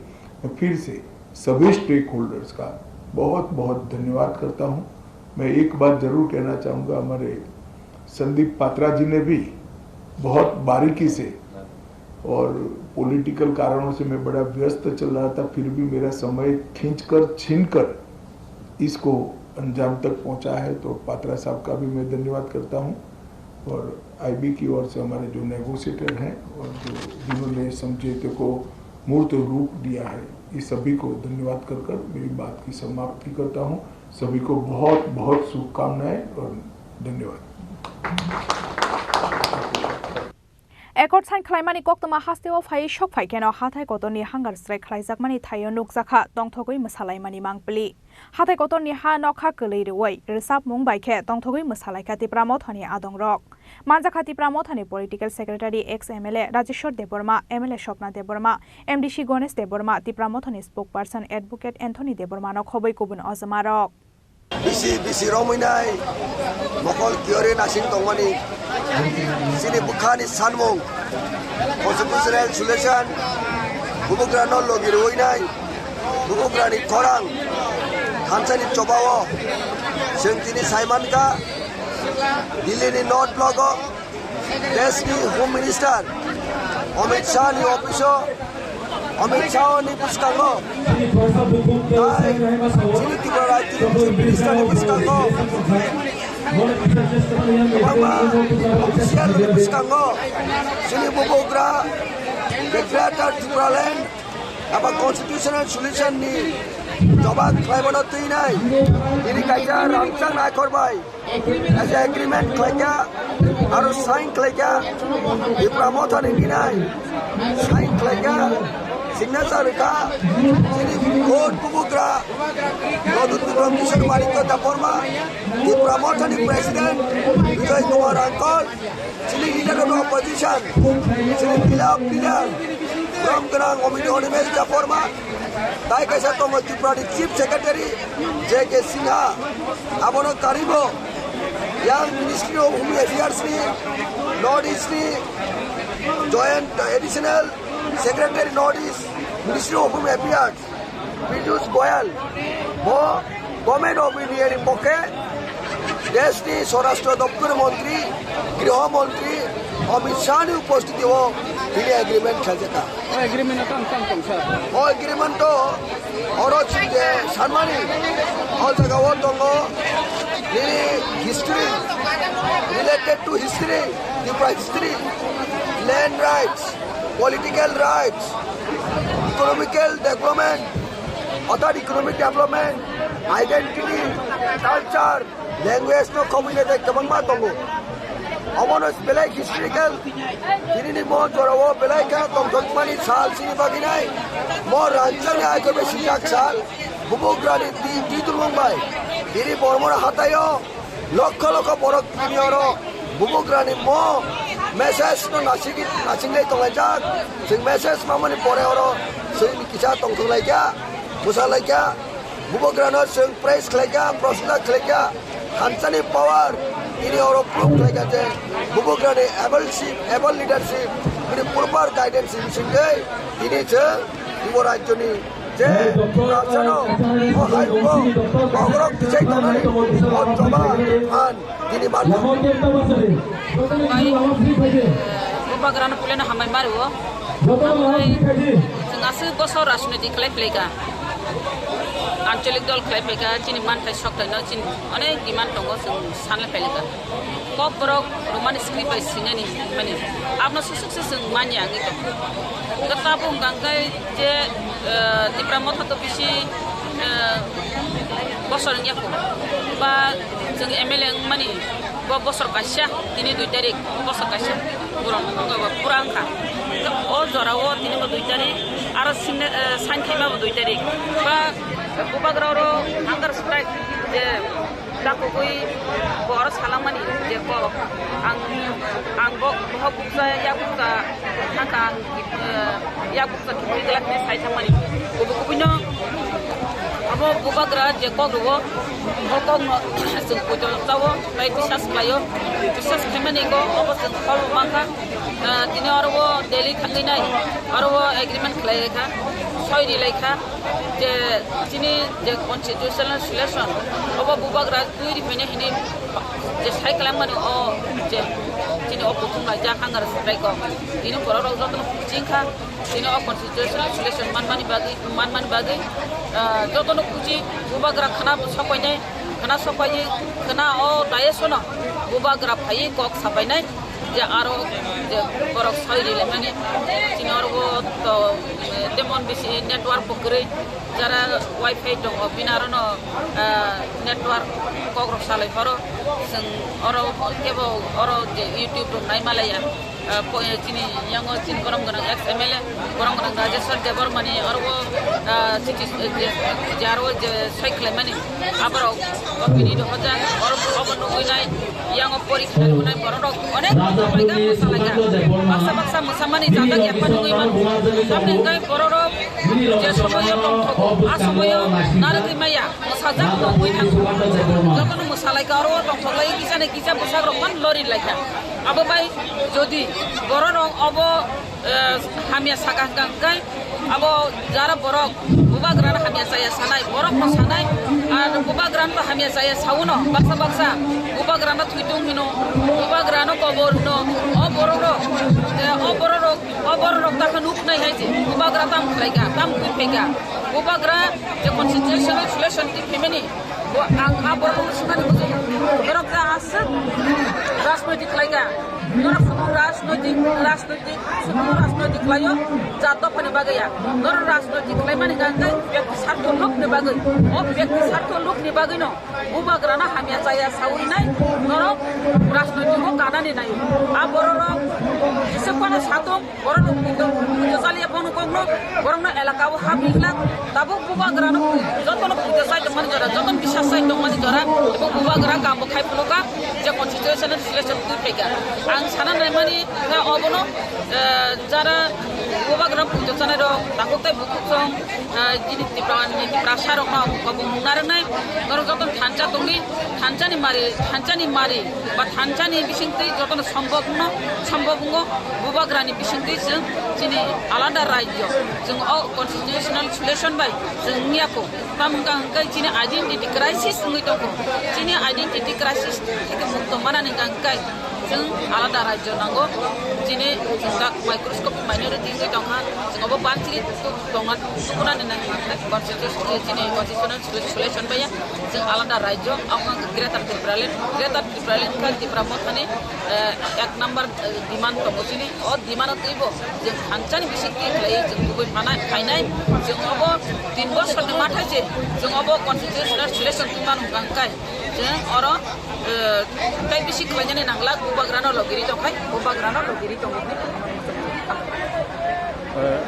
मैं फिर से सभी स्टेक होल्डर्स का बहुत बहुत धन्यवाद करता हूँ। मैं एक बात जरूर कहना चाहूँगा, हमारे संदीप पात्रा जी ने भी बहुत बारीकी से, और पॉलिटिकल कारणों से मैं बड़ा व्यस्त चल रहा था, फिर भी मेरा समय खींचकर, छीनकर इसको अंजाम तक पहुंचा है, तो पात्रा साहब का भी मैं धन्यवाद करता हूं। और आईबी की ओर से हमारे जो नेगोशिएटर हैं और जो, जिन्होंने समझौते को मूर्त रूप दिया है, ये सभी को धन्यवाद कर कर मेरी बात की समाप्ति करता हूं। सभी को बहुत बहुत शुभकामनाएं और धन्यवाद। Accord sign khlaimani koktwma hasteo phaiwi sok phai kheno hathai kotorni hangar strike khlaijakmani thaio nukjakha tongthogwi mwsalaimani mangpili. Hathai kotorni ha nokha kwlwi rwui rwchapmung bai khe tongthogwi mwsalaikha Tipra Mothani adongrok. Manjakha Tipra Mothani Political Secretary ex M L A Rajeshwar Debbarma, M L A Swapna Debbarma, M D C Ganesh Debbarma, Tipra Mothani Spokesperson Advocate Anthony Debbarmano khobwi kubun ojomarok. Bisi bisi romwi nai mokol kiyori nasing tongmani. Chini bwkhani sanmung constitutional solution, bubugrano logi rwui nai, bubugrani khorang thansani chobao chwng tini saimankha. Delhi ni North Block o Deshni Home Minister Amit Shah ni office o, Amit Shah ni bwskango, tai chini Tripura Rajya ni Chief Minister ni bwskango, kwbangma official ni bwskango, chini bubagra, the Greater Tipraland, Abo constitutional solution ni jobab khlaibano twi nai. Tini kaisa rangchak naikhor bai as a agreement khlaikha, aro sign khlaikha, Tipra Motha ni binai sign khlaikha, signature rwkha, chini court bubugra Pradyut Bikram Kishore Manikya Debbarma, Tipra Motha ni president Bijoy Kumar Rangkol, chini leader of the opposition, chini pillar of pillar, borom gwnang Amit Animesh Debbarma, tai kaisa tongo Tripura ni chief secretary J K Sinha, abono karibo yang Ministry of Home Affairs ni, North East ni joint additional secretary North East Ministry of Home Affairs, Piyush Goyal, bo Government of India ni pokhe deshni Swarashtra Doptor Montri, Griho Montri Amit Shah ni upostiti o tini agreement khlaijak kha. O agreement o tamo tamo tong sir? O agreement o oro chwng je sanmani, o jaga o tongo nini history, related to history, Tripura history, land rights, political rights, economical development, other economic development, identity, culture, language no khobwi nai kwbangma tongo. Omono belai historical, tinini mo jorao belai kha tongthokmani sal chini bagwi nai. Mo rangchakni aikobe sijak sal, bubugrani twi, twi tulmung bai. Tini Bormona hataio lokho lokho borok tini oro bubugrani mo message no nasigi, nasinglai tonglaijak. Chwng message mamani pore oro chwng kisa tongthok laikha, bwsa laikha. Bubagrano chwng praise khlaikha, prosna khlaikha, hamsani power, tini oro proof khlaikha je Bubagrani able ship, able leadership, bini proper guidance ni bisingtwi tini chwng Yubo rajyoni je Tripura sano o hayungo bohrok kichai tongnani o choba phan tini manna. Bai, Bubagrano puilano hambai mario. Chwng aswk bosor rajniti khlai phlaikha. Anchalik dol khlai phaikha, chini manthai sokthai no chini onek demand tongo, chwng sanle phaikha. Kok borok romani script bai sinani mani abno susuk se chwng manya wngwi tongo. Hwnkhe tabuk hwnkha hwnkhe je, eh, Tipra Motha to bisi, eh, bosor wngya kho. Ba chwng M L A wngmani bo bosor kaisa, tini dui tarik, bosor kaisa puran, pura wngkha. O jora o tini bo dui tarik, aro sine, eh, sain khaima bo dui tarik. Ba Bubagra oro hunger strike je dakugwi bo oro salangmani je kok ang, ang bo, bohok bukcha yak bukcha thangkha ang, eh, yak bukcha kiphilwi glak hinwi sai thangmani. Kubui kubui no abo Bubagra je kok rwo, o kok no chwng poito chao, tai bisas khlaio, bisas khaimani go obo chwng phol bo mankha. Ah, tini oro o Delhi thangwi nai, oro o agreement khlai laikha, soi ri laikha. Je chini je constitutional solution, obo Bubagra twi ri phaina hini je sai khlai mani o je chini o kuthum laijak hunger strike o. Tini borok rok jotono kuching kha, tini o constitutional solution manmani bagwi, manmani bagwi, ah, jotono kuching Bubagra khana sokoinai, khana sokoinai, khana o dais o no Bubagra phaiwi kok sapainai. Je aro je borok soi ri laimani, chini oro o to, eh, temon bisi network bo kwrwi, jara wifi tongo bini aro no, eh, network kok rok salai phoro. Chwng oro kebo oro je YouTube rok nai malaya, eh, po-, eh, chini yango chini borom gwnang ex M L A, borom gwnang Rajeshwar Debbarmani oro o, eh, chiti, eh, je, je aro je soi khlaimani. Aborok o bini dohojak, oro obo nugwi nai, yango porikha rwnai borok rok onek bosor laika mwsa laika. Baksa baksa mwsamani jajak yakma nugwi mano. Tamni hwnkhe borok rok je somoyo tongthogo, a somoyo narwgwi maya, mwsajak tongwi thango. Jotono mwsa laika, oro o tongthok lai kisa ni kisa bwsak rok phano lori laika. Abo bai jodi borok rok obo eh, hamya saka hwnkha hwnkhe abo jara borok bubagrano hamya chaya sanai, borokno sanai, ar bubagrano hamya chaya sauno baksa baksa, bubagrano thwitung hino, bubagrano kobor hino, o borok rok, eh, o borok rok, o borok rok takha nuk nai hai je bubagra tam khlaika, tam kwi phaika, bubagra je constitutional solution twi phaimani, bo ang a borok rok swkani bujui, borok ta aswk rajnoitik khlaika. Norok sukung rajnoitik, rajnoitik, sukung rajnoitik khlaio, jat dophani bagwi ya. Norok rajnoitik khlaimani hwnkha hwnkhe byakti sartho lukni bagwi. O byakti sartho lukni bagwino bubagrano hamya chaya sawi nai, norok rajnoitiko kanani naio. A bororok jesa phano satung, bororok pujo, pujo chaliya bono kokno, borokno elaka o hap ringlak. Tabuk bubagrano jotono pujo chai tongmani jora, jotono bisas chai tongmani jora, ebo bubagra kambo khai phunukha, je constitutional selection twi phaikha. Ang sana naimani kha obono, eh, jara bubagra pujo chanai rok, takhuk tai bukhuk song, eh, jini Tipra, Tiprasa rokno obo mung narwknai, norok jotono thansa tongdi, thansani mari, thansani mari, ba thansani bisingtwi jotono sombobno, sombobungo bubagrani bisingtwi chwng chini alada rajyo, chwng o constitutional solution bai chwng wngya kho. Tamo wngkha hwnkhe chini identity crisis wngwi tongkho. Chini identity crisis theke mukto manani hwnkha hwnkhe chwng alada rajyo nango. Chini chwng tak microscopic minority wngwi tongkha. Chwng obo banchiri tongna tukunani nang constitution, chini constitutional solution baiya. Chwng alada rajyo, amo wngkha Greater Tipraland. Greater Tipraland wngkha Tipra Mothani, eh, ek number, eh, demand tongo chini. O demand o twibo chwng thansani bisingtwi khlaiwi chwng kubui phanai, phainai. Chwng obo tin bosorni mathai se chwng obo constitutional solution twi manu hwnkha hwnkhe chwng oro, eh, tei bisi khlainani nanglak, bubagrano logiri tongkhai, bubagrano logiri tongo. Eh,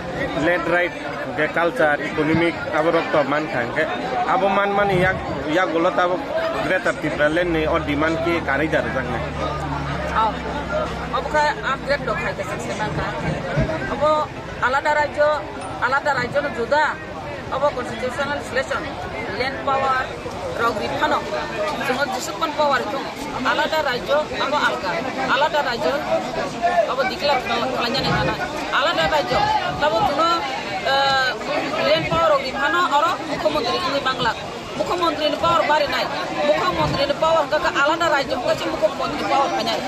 land right, hwnkhe culture, economic, aborok to mankha, hwnkhe abo manmani yak, yagulo tabuk Greater Tipraland ni o demand khe karwi da rwjaknai. Oh, obo khe upgrade rok khai khe se mankha. Obo alada rajyo, alada rajyo no juda. Obo constitutional selection, land power rok ri phano, chwng jesukpan power thung, alada rajyo abo alga, alada rajyo abo declare khlainani nana, alada rajyo tabo chwngno, eh, land power rok ri phano oro mukhyamantri wngwi manglak. Mukhyamantri ni power barinai, mukhyamantri ni power hwnkha khe alada rajyo hwnkha se mukhyamantri power phainai.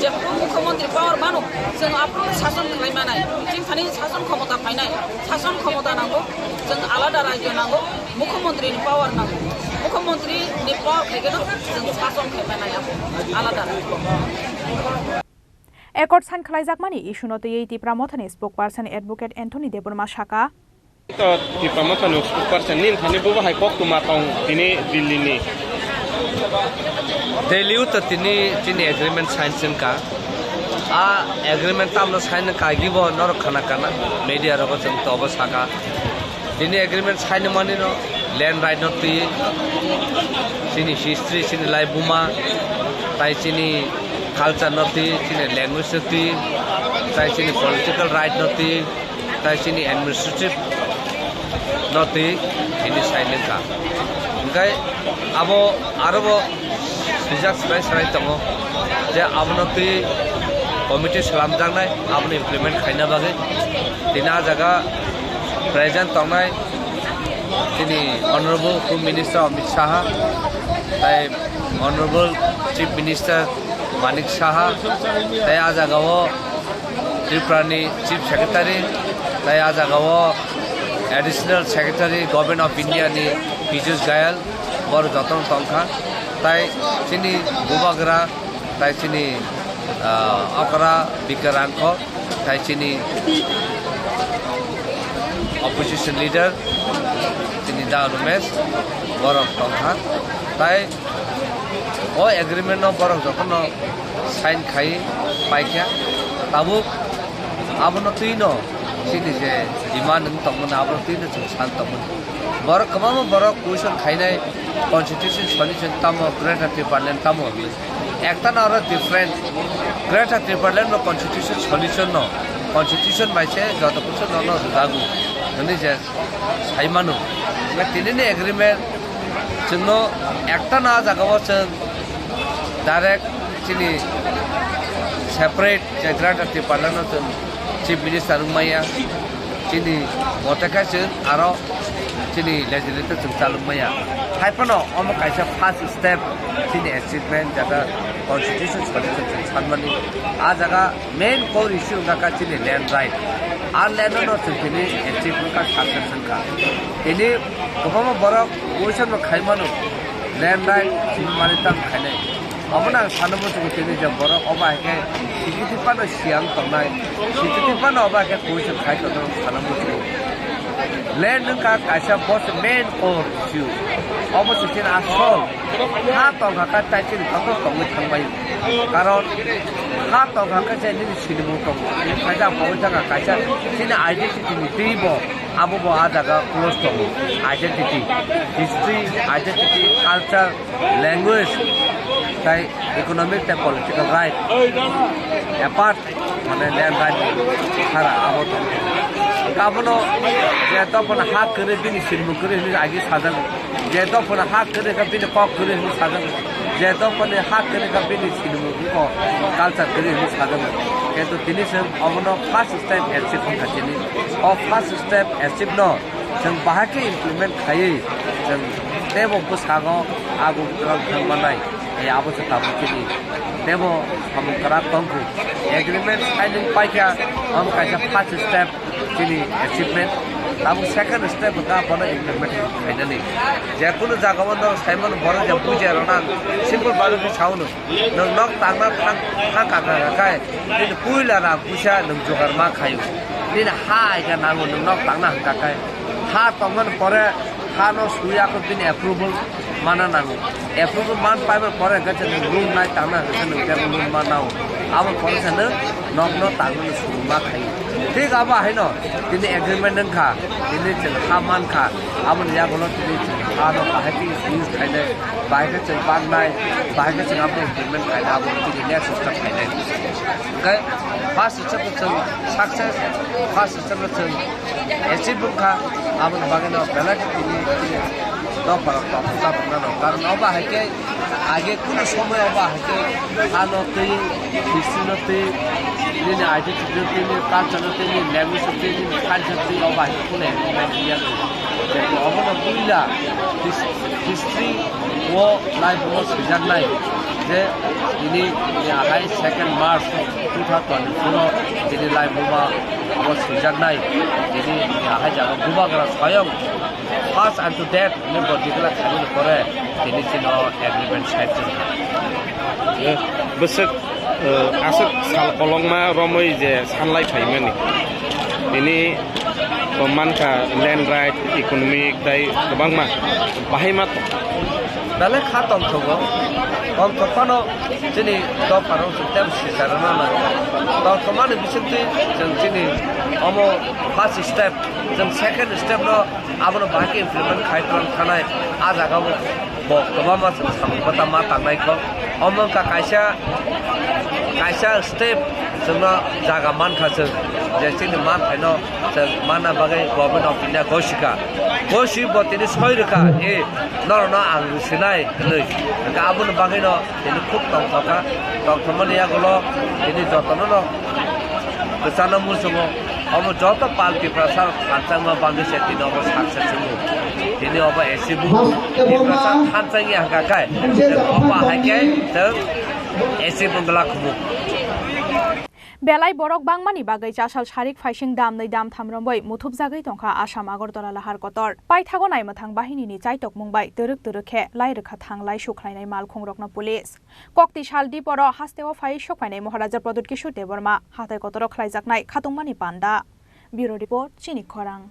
Jephru mukhyamantri power mano, chwng aphuru sason khlai manai, chini thani sason khomota phainai, sason khomota nango. Chwng alada rajyo nango, mukhyamantri ni power nango. Mukhyamantri ni power khai khe no chwng sason khai manai abo alada rajyo. Accord sign khlaijakmani issue no twiwi Tipra Mothani spokesperson Advocate Anthony Debbarma saka. To Tipra Mothani spokesperson ni thani bo hai koktwma tong tini Delhi ni. Delhi o to tini chini agreement sign sengka. A agreement tamno sign kagi bo norok khana kana media rogo chwng to bo saka. Tini agreement sign mani no land right no twi, chini history, chini lai buma, tai chini culture no twi, chini language no twi, tai chini political right no twi, tai chini administrative no twi, tini sign wngkha. Hwnkhe abo aro bo swijak swrai swrai tongo je abono twi committee slamjaknai, abono implement khaina bagwi. Tini a jaga present tongnai chini Honorable Home Minister Amit Shah, tai Honorable Chief Minister Manik Saha, tai a jaga o Tripura ni Chief Secretary, tai a jaga o Additional Secretary Government of India ni Piyush Goyal, boro jotono tongkha, tai chini bubagra, tai chini, ah, okra Bikar Rangkho, tai chini opposition leader, chini Da Rumesh, borok tongkha, tai o agreement no borok jotono sign khai paikha, tabuk abono twino chini je demand wng tongmani abono twino chwng san tongmani. Borok kwbangma borok question khainai constitution solution tamo Greater Tipraland tamo hinwi. Ekta no oro different. Greater Tipraland no constitution solution no constitution bai se joto kuchu no no rwjago hinwi je sai mano. Hwnkhe tini ni agreement chwngno ekta no ah jaga o chwng direct chini separate je Greater Tipraland no chwng Chief Minister wngmaya, chini mote khe chwng aro chini legislator chwng chalwk maya. Hai phano omo kaisa first step chini achievement, jata constitution solution chwng sanmani. Ah jaga main core issue wngkha kha chini land right. Ah land no chwng tini achieve wngkha, success wngkha. Tini kwbangma borok question bo khai mano, land right chini mani tam khainai. Omono ang sana muchungo tini je borok obo hai khe sikiti phano siyang tongnai, sikiti phano obo hai khe kuisuk khai tongnai, ang sana muchungo. Land wngkha kaisa boss main core issue. Obo se chini asol ha tongkha khe tai chini joto tongwi thangbai. Karon ha tongkha khe se nini sinimung tongo. Kaisa pogwi thangkha kaisa chini identity ni twi bo abo bo ah jaga close tongo. Identity, history, identity, culture, language, tai economic tai political right. Apart, mane land right sara abo tong. Abono je dophano ha kwrwi bini sinimung kwrwi hinwi agi sajago. Je dophano ha kwrwi kha bini kok kwrwi hinwi sajago. Je dophano ha kwrwi kha bini sinimung ko culture kwrwi hinwi sajago. Kintu tini se abono first step achieve wngkha tini. O first step achieve no Chwng bahai khe implement khaiwi chwng teibo bwskango agung kwrak thang mannai, tei abo se tabuk chini teibo samung kwrak tongkhu. Agreement signing paikha, omo kaisa first step chini achievement. Tabuk second step wngkha bono implement khainani. Je kunu jagao norok saimano borok je bujiya rwna simple bagwi khe saono. Nwng nok tangna thang, thang kaka kaka khe, nini puila rang puisa nwng jugar ma khaio. Nini ha aika nango nwng nok tangna hwnkha khe. Ha tongmani pore ha no suya khe bini approval mana nango. Approval man paimani pore hwnkhe se nwng room nai tangna hwnkhe se nwng tei room ma nao. Abo pore se nwng nok no tangmani suru ma khaio. Thik abo haino tini agreement wngkha, tini chwng ha mankha. Aboni yagulo tini chwng ha no bahai khe use khainai. Bahai khe chwng baknai, bahai khe chwng abo implement khainai, abo tini next step khainai. Hwnkhe first step no chwng success, first step no chwng achieve wngkha, aboni bagwi no belai khe tini, tini dopha rok tongthok chapuk nano. Karon obo hai khe age kunu somoi obo hai khe ha no twi, history no twi, nini identity no twi, nini culture no twi, nini language no twi, nini culture twi obo hai khe kunu implement wngya khe. Obono puila his-, history o life o swijaknai je tini, tini ahai second March two thousand twenty-four o tini life o ma abo swijaknai. Tini, tini ahai jaga bubagra soyong first unto death ni bo declare khaimani pore tini chini o agreement sign wngkha. Bwswk, eh, aswk sal kolokma romwi je sanlai phaimani. Tini bo mankha land right, economic tei kwbangma bahai ma tong. Belai kha tongthogo, tongthok phano chini dopharok chwng tei sicharwna nango. Tongthokmani bisingtwi chwng chini omo first step, chwng second step no abono bahai khe implement khai tong thanai, ah jaga o bo kwbangma chwng samung bwtama tangnai kho. Omo wngkha kaisa, kaisa step chwngno jaga mankha chwng, je chini manthaino chwng manna bagwi Government of India gosika. Gosi bo tini soi rwkha, "E, norokno ang rwsinai," hwnwi. Hwnkhe aboni bagwino tini khub tongthokha. Tongthokmani yagulo tini jotono no kwchangno muchungo. Omo joto pal Tiprasa rok thansa wngma bangwi se tini obo saksa chwngo. Tini obo esi bu Tiprasa thansa wngya hwnkha khe, obo hai khe chwng esi bungla khumuk. Belai borok bangmani bagwi chasal sarik phaising damnwi damtham romwi muthupjagwi tongkha Assam Agartala lahar kotor. Paithago naimwthang bahinini chaitokmung bai twrwk twrwk khe lai rwkha thang lai sukhlainai malkhungrokno police. Kokti sal diporo hasteo phai sokphainai Maharaja Pradyut Kishore Debbarma hathai kotoro khlaijaknai khatungmani panda. Bureau Report, Chini Khorang.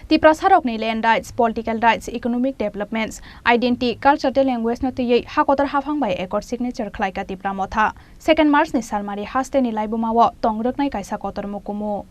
Tiprasarokni land rights, political rights, economic developments, identity, culture tei language no twiwi ha kotor haphang bai accord signature khlaika Tipra Motha. Second March ni salmari hasteni laibuma o tong rwknai kaisa kotor mukumu.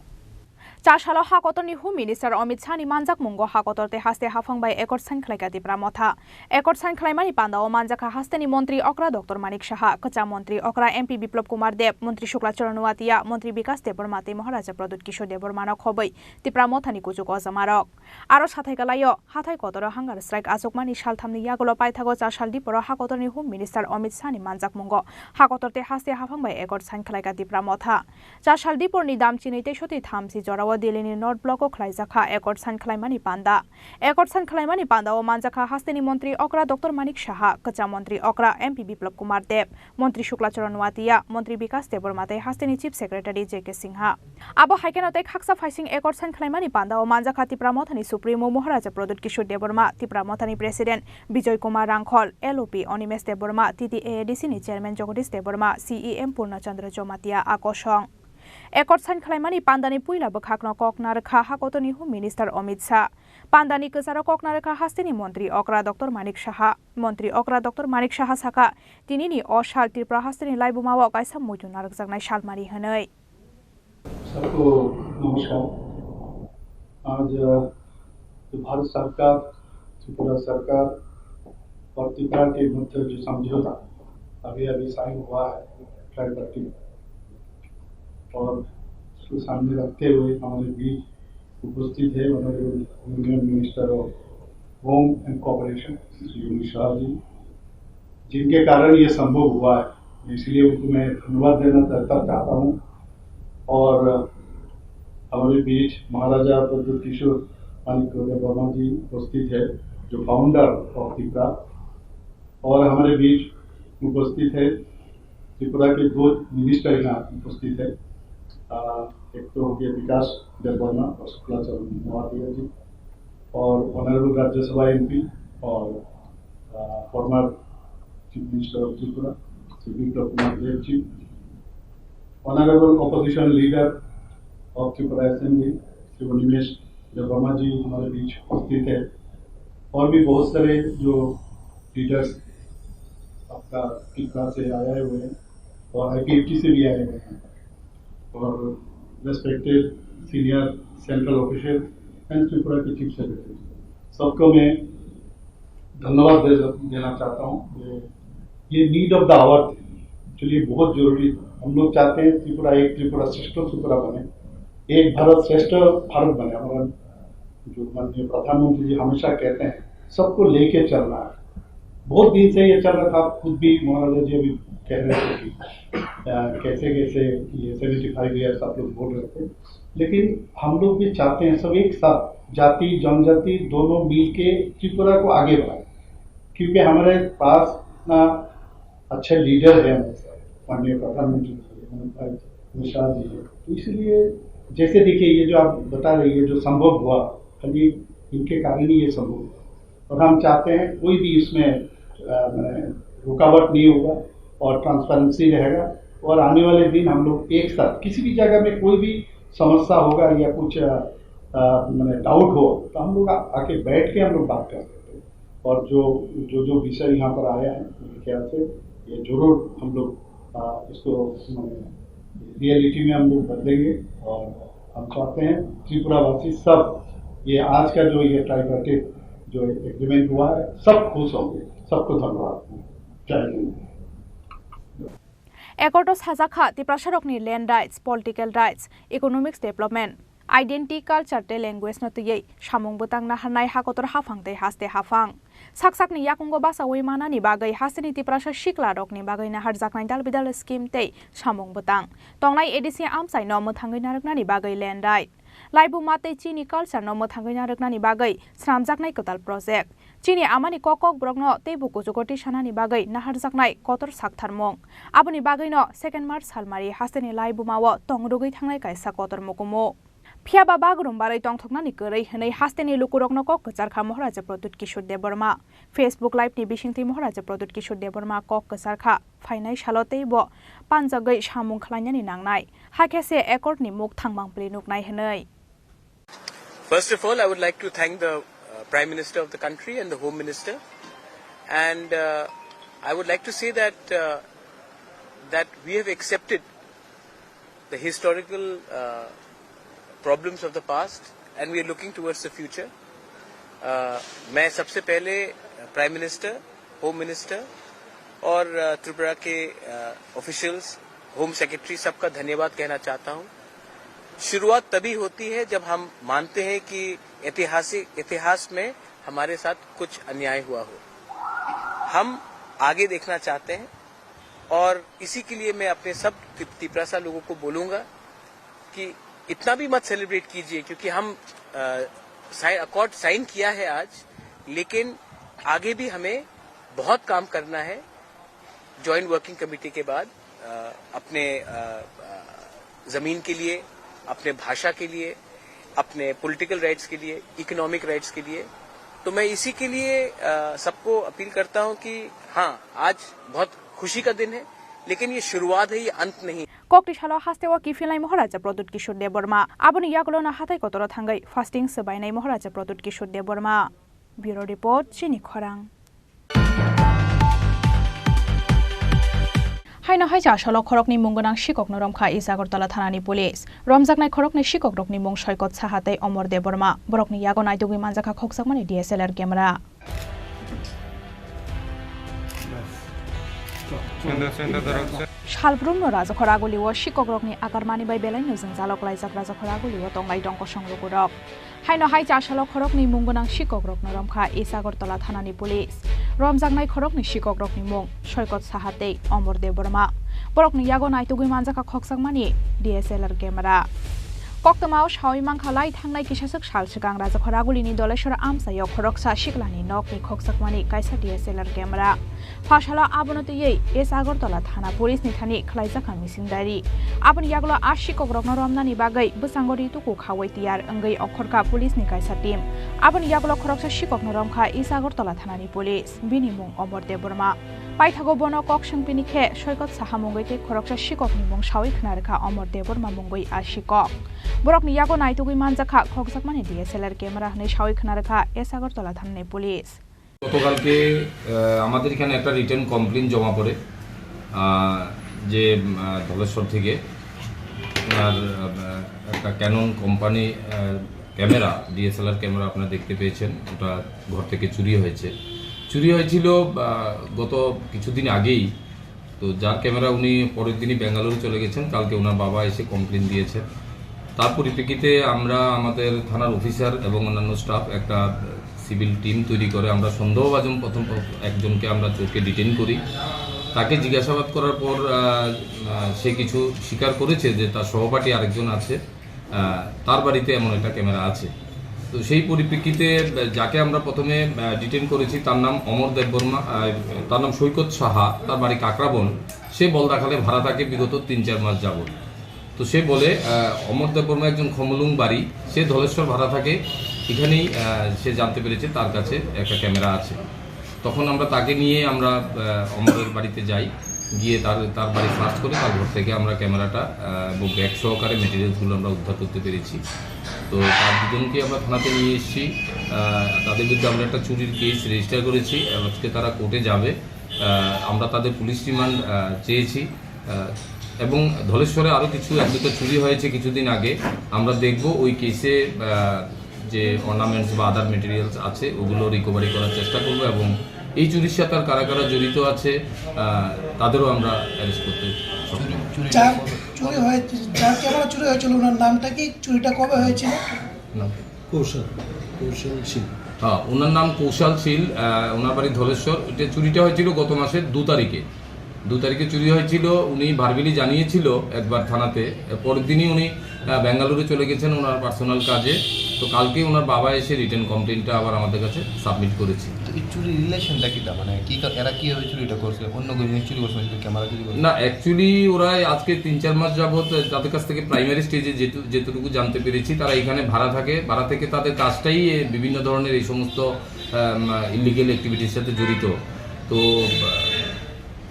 Chasalo ha kotorni Home Minister Amit Shah ni manjakmungo ha kotor tei haste haphang bai accord sign khlaika Tipra Motha. Accord sign khlaimani pandao manjakha hasteni montri okra Doctor Manik Saha, kwcham montri okra M P Biplab Kumar Deb, montri Shukla Charan Noatia, montri Bikas Debbarma tei Maharaja Pradyut Kishore Debbarmano khobwi Tipra Mothani kuchuk ojamarok. Aro sathai kalaio hathai kotoro hunger strike achukmani salthamni yagulo paithago Chasal diporo ha kotorni Home Minister Amit Shah ni manjakmungo ha kotor tei haste haphang bai accord sign khlaika Tipra Motha. Chasal diporni dam chinwi tei sotwi thamchi jorao Delhi ni North Block o khlaijak kha accord sign khlaimani panda. Accord sign khlaimani panda o manjak kha hasteni montri okra Doctor Manik Saha, kwcham montri okra M P Biplab Kumar Deb, montri Shukla Charan Noatia, montri Bikas Debbarma tei hasteni Chief Secretary J K Singha. Abo hai kheno tei khaksa phaising accord sign khlaimani panda o manjak kha Tipra Mothani Supremo Maharaja Pradyut Kishore Debbarma, Tipra Mothani President Bijoy Kumar Rangkhol, L O P Animesh Debbarma, T T A A D C ni Chairman Jagadish Debbarma, C E M Purna Chandra Jamatia a kosong. Accord sign khlaimani pandani puila bwkhakno kok narwkha ha kotorni Home Minister Amit Shah. Pandani kwcharo kok narwkha hasteni montri okra Doctor Manik Saha. Montri okra Doctor Manik Saha sakha, tinini o sal Tripura hasteni laibumao kaisa muitu narwkjaknai salmari hwnwi. सबको नमस्कार। आज, अ, जो भारत सरकार, त्रिपुरा सरकार और त्रिपुरा के मध्य जो समझौता अभी अभी साइन हुआ है, ट्राइपार्टिट, और उसको सामने रखते हुए हमारे बीच उपस्थित है honourable union minister of home and corporation Shri Amit Shah ji, जिनके कारण ये संभव हुआ है, इसलिए उनको मैं धन्यवाद देना चाहता, चाहता हूँ। और हमारे बीच महाराजा प्रद्युत किशोर माणिक्य वर्मा जी उपस्थित है, जो फाउंडर ऑफ त्रिपुरा, और हमारे बीच उपस्थित है त्रिपुरा के दो मिनिस्टर यहाँ उपस्थित है। अ, एक तो हो गया विकास देबबर्मा और शुक्ला चरण महोदय जी, और ऑनरेबल राज्यसभा एमपी और, अ, former chief minister of Tripura श्री विप्लव कुमार देव ji, honourable opposition leader of Tripura असेंबली श्री अनिमेश देबबर्मा जी हमारे बीच उपस्थित है, और भी बहुत सारे जो लीडर्स आपका त्रिपुरा से आए हुए हैं और आईपीएफटी से भी आए हुए हैं, और respected senior central official and Tripura के चीफ सेक्रेटरी, सबको मैं धन्यवाद दे, देना चाहता हूँ। ये, ये नीड ऑफ द आवर थे, एक्चुअली बहुत जरूरी था। हम लोग चाहते हैं त्रिपुरा एक, त्रिपुरा श्रेष्ठ त्रिपुरा बने, एक भारत श्रेष्ठ भारत बने। हमारा जो माननीय प्रधानमंत्री जी हमेशा कहते हैं, सबको लेके चलना है। बहुत दिन से ये चल रहा था, आप खुद भी महाराजा जी अभी कह रहे थे कि, अ, कैसे कैसे ये सेवेंटी फाइव ईयर्स आप लोग बोल रहे थे, लेकिन हम लोग भी चाहते हैं सब एक साथ जाति जनजाति दोनों मिलके त्रिपुरा को आगे बढ़ाएं, क्योंकि हमारे पास ना अच्छे लीडर हैं हमारे साथ, माननीय प्रधानमंत्री जी हैं, अमित भाई, अमित शाह जी हैं। तो इसलिए जैसे देखिए, ये जो आप बता रहे, ये जो संभव हुआ, खाली इनके कारण ही ये संभव हुआ। और हम चाहते हैं कोई भी इसमें, अ, माने रुकावट नहीं होगा और ट्रांसपेरेंसी रहेगा। और आने वाले दिन हम लोग एक साथ किसी भी जगह में कोई भी समस्या होगा या कुछ, अ, अ, माने डाउट हो, तो हम लोग आ-, आके बैठ के हम लोग बात कर सकते हैं। और जो, जो, जो विषय यहाँ पर आया है, मेरे ख्याल से ये जरूर हम लोग, अ, इसको, माने, रियलिटी में हम लोग बदलेंगे। और हम चाहते हैं त्रिपुरावासी सब ये आज का जो ये ट्राइपार्टिट जो एग्रीमेंट हुआ है, सब खुश होंगे। सबको धन्यवाद। जय Hind. Accord o sajak kha Tiprasarokni land rights, political rights, economics development, identity, culture tei language no twiwi samung bwtang naharnai hakotor haphang tei haste haphang. Sak sakni yakungo bachaui manani bagwi hasteni Tiprasa sikla rokni bagwi naharjaknai dal bidal scheme tei samung bwtang tongnai A D C amchaino mwthangwi narwknani bagwi land right. Laibuma tei chini culture no mwthangwi narwknani bagwi swnamjaknai kwtal project. Chini amani kok kokborokno teibo kuchugo tisanani bagwi naharjaknai kotor saktharmung. Aboni bagwino second March salmari hasteni laibumao tongrwgwi thangnai kaisa kotor mukumu. Phiyaba bagrum barwi tongthoknani kwrwi hwnwi hasteni lukurokno kok kwchar kha Maharaja Pradyut Kishore Debbarma. Facebook Live ni bisingtwi Maharaja Pradyut Kishore Debbarma kok kwchar kha, phainai salo teibo panjagwi samung khlainani nangnai, hakhe se accord ni mukthang mangpili nuknai hwnwi. First of all, I would like to thank the, uh, Prime Minister of the country and the Home Minister. And, uh, I would like to say that, uh, that we have accepted the historical, uh, problems of the past and we are looking towards the future. Uh, मैं सबसे पहले prime minister, home minister और, uh, त्रिपुरा के, uh, officials, home secretary, सबका धन्यवाद कहना चाहता हूँ। शुरुआत तभी होती है जब हम मानते हैं कि ऐतिहासिक, इतिहास में हमारे साथ कुछ अन्याय हुआ हो। हम आगे देखना चाहते हैं और इसी के लिए मैं अपने सब तिप-, तिपरासा लोगों को बोलूँगा कि इतना भी मत सेलिब्रेट कीजिए, क्योंकि हम अकॉर्ड साइन किया है आज, लेकिन आगे भी हमें बहुत काम करना है। जॉइंट वर्किंग कमेटी के बाद अ, अपने अ, अ, जमीन के लिए, अपने भाषा के लिए, अपने पॉलिटिकल राइट्स के लिए, इकोनॉमिक राइट्स के लिए। तो मैं इसी के लिए अ, सबको अपील करता हूं कि हाँ, आज बहुत खुशी का दिन है, लेकिन ये शुरुआत है, ये अंत नहीं। Kokti salo hasteo kiphilnai Maharaja Pradyut Kishore Debbarma. Aboni yagulono hathai kotoro thangwi fasting swbainai Maharaja Pradyut Kishore Debbarma. Bureau Report, Chini Khorang. Haino hai cha salo khoroknwi mung gwnang sikokno romkha East Agartala thanani police. Romjaknai khoroknwi sikokrokni mung Soikot Saha tei Omor Debbarma. Borokni yago naitugwi manjakha khokjakmani D S L R camera. Salbrumno Rajakhor Agulio sikokrokni agarmani bai belaino jwngjalo klaijak Rajakhor Agulio tonglai dongkosong lukurok. Haino hai cha salo khoroknwi mung gwnang sikokrokno romkha East Agartala thanani police. Romjaknai khoroknwi sikokrokni mung Soikot Saha tei Omor Debbarma. Borokni yago naitugwi manjakha khokjakmani D S L R camera. Koktwmao sawi mankha lai thangnai kisaswk sal swkang Rajakhor Agulini Doleshwar amchaio khoroksa siklani nokni khokjakmani kaisa D S L R camera. Phasalo abono twiwi East Agartala thana police ni thani khlaijakha mising diary. Aboni yagulo a sikokrokno romnani bagwi bwskango rituku khawi tiyar wngwi ongkhorkha police ni kaisa team. Aboni yagulo khoroksa sikokno romkha East Agartala thanani police. Bini mung Omor Debbarma. Paithago bono kok swngpini khe Soikot Saha mungwi tei khoroksa sikokni mung sawi khna rwkha Omor Debbarma mungwi a sikok. Borokni yago naitugwi manjakha khokjakmani D S L R camera hwnwi sawi khna rwkha East Agartala thanani police. গতকালকে আহ, আমাদের এখানে একটা written complain জমা পড়ে, আহ, যে আহ, ধলেশ্বর থেকে ওনার ah, একটা Canon company camera, DSLR camera আপনারা দেখতে পেয়েছেন, ওটা ঘর থেকে চুরি হয়েছে। চুরি হয়েছিল আহ, গত কিছুদিন আগেই। তো যার ক্যামেরা উনি পরের দিনই বেঙ্গালুরু চলে গেছেন, কালকে ওনার বাবা এসে কমপ্লেন দিয়েছেন। তার পরিপ্রেক্ষিতে আমরা আমাদের থানার অফিসার এবং অন্যান্য স্টাফ একটা সিভিল টিম তৈরি করে আমরা সন্দেহভাজন প্রথম প-, একজনকে আমরা চোরকে ডিটেইন করি। তাকে জিজ্ঞাসাবাদ করার পর আহ, আহ, সে কিছু স্বীকার করেছে যে তার সহপাঠী আরেকজন আছে, আহ, তার বাড়িতে এমন একটা ক্যামেরা আছে। তো সেই পরিপ্রেক্ষিতে আহ, যাকে আমরা প্রথমে ডিটেইন করেছি তার নাম অমর দেববর্মা, আহ, তার নাম সৈকত সাহা, তার বাড়ি কাকরাবন। সে বলদাখালে ভাড়া থাকে বিগত তিন চার মাস যাবত। তো সে বলে আহ, অমর দেববর্মা একজন খমলুং বাড়ি, সে ধলেশ্বর ভাড়া থাকে, এখানেই আহ, সে জানতে পেরেছে তার কাছে একটা ক্যামেরা আছে। তখন আমরা তাকে নিয়ে আমরা আহ, অমরের বাড়িতে যাই, গিয়ে তার তার বাড়ি সার্চ করে তার ঘর থেকে আমরা ক্যামেরাটা আহ, এবং ব্যাগ সহকারে মেটেরিয়ালসগুলো আমরা উদ্ধার করতে পেরেছি। তো তার দুজনকে আমরা থানাতে নিয়ে এসেছি। আহ, তাদের বিরুদ্ধে আমরা একটা চুরির কেস রেজিস্টার করেছি। আজকে তারা কোর্টে যাবে। আহ, আমরা তাদের পুলিশ রিমান্ড আহ, চেয়েছি। আহ, এবং ধলেশ্বরে আরও কিছু এক দুটো চুরি হয়েছে কিছুদিন আগে। আমরা দেখব ওই কেসে আহ, যে অর্নামেন্টস বা আদার মেটেরিয়ালস আছে ওগুলো রিকভারি করার চেষ্টা করব এবং এই চুরির সাথে আর কারা কারা জড়িত আছে আহ, তাদেরও আমরা অ্যারেস্ট করতে সক্ষম হব। চুরি, চুরি যার, কবে? চুরি হয়েছে, যার ক্যামেরা চুরি হয়েছিল ওনার নামটা কি? চুরিটা কবে হয়েছিল? নাম কি? কৌশল, কৌশল সিং। হ্যাঁ, ওনার নাম কৌশল শীল, আহ, ওনার বাড়ি ধলেশ্বর। এটা চুরিটা হয়েছিল গত মাসের দু তারিখে। দু তারিখে চুরি হয়েছিল, উনি ভার্বালি জানিয়েছিল একবার থানাতে। এর পরের দিনই উনি আহ, বেঙ্গালুরু চলে গেছেন ওনার পার্সোনাল কাজে। তো কালকে ওনার বাবা এসে রিটেন কমপ্লেনটা আবার আমাদের কাছে সাবমিট করেছে। তো এই চুরির রিলেশনটা কিটা? মানে কি কা-, এরা কিভাবে চুরিটা করছে? অন্য কেউ জিনিস চুরি করছে, শুধু ক্যামেরা চুরি করছে? না, অ্যাকচুয়ালি ওরা এই আজকে তিন চার মাস যাবত তাদের কাছ থেকে প্রাইমারি স্টেজে যেটু-, যেটুকু জানতে পেরেছি, তারা এখানে ভাড়া থাকে। ভাড়া থেকে তাদের কাজটাই এ, বিভিন্ন ধরনের এই সমস্ত, আম, ইলিগেল অ্যাক্টিভিটির সাথে জড়িত। তো, আহ,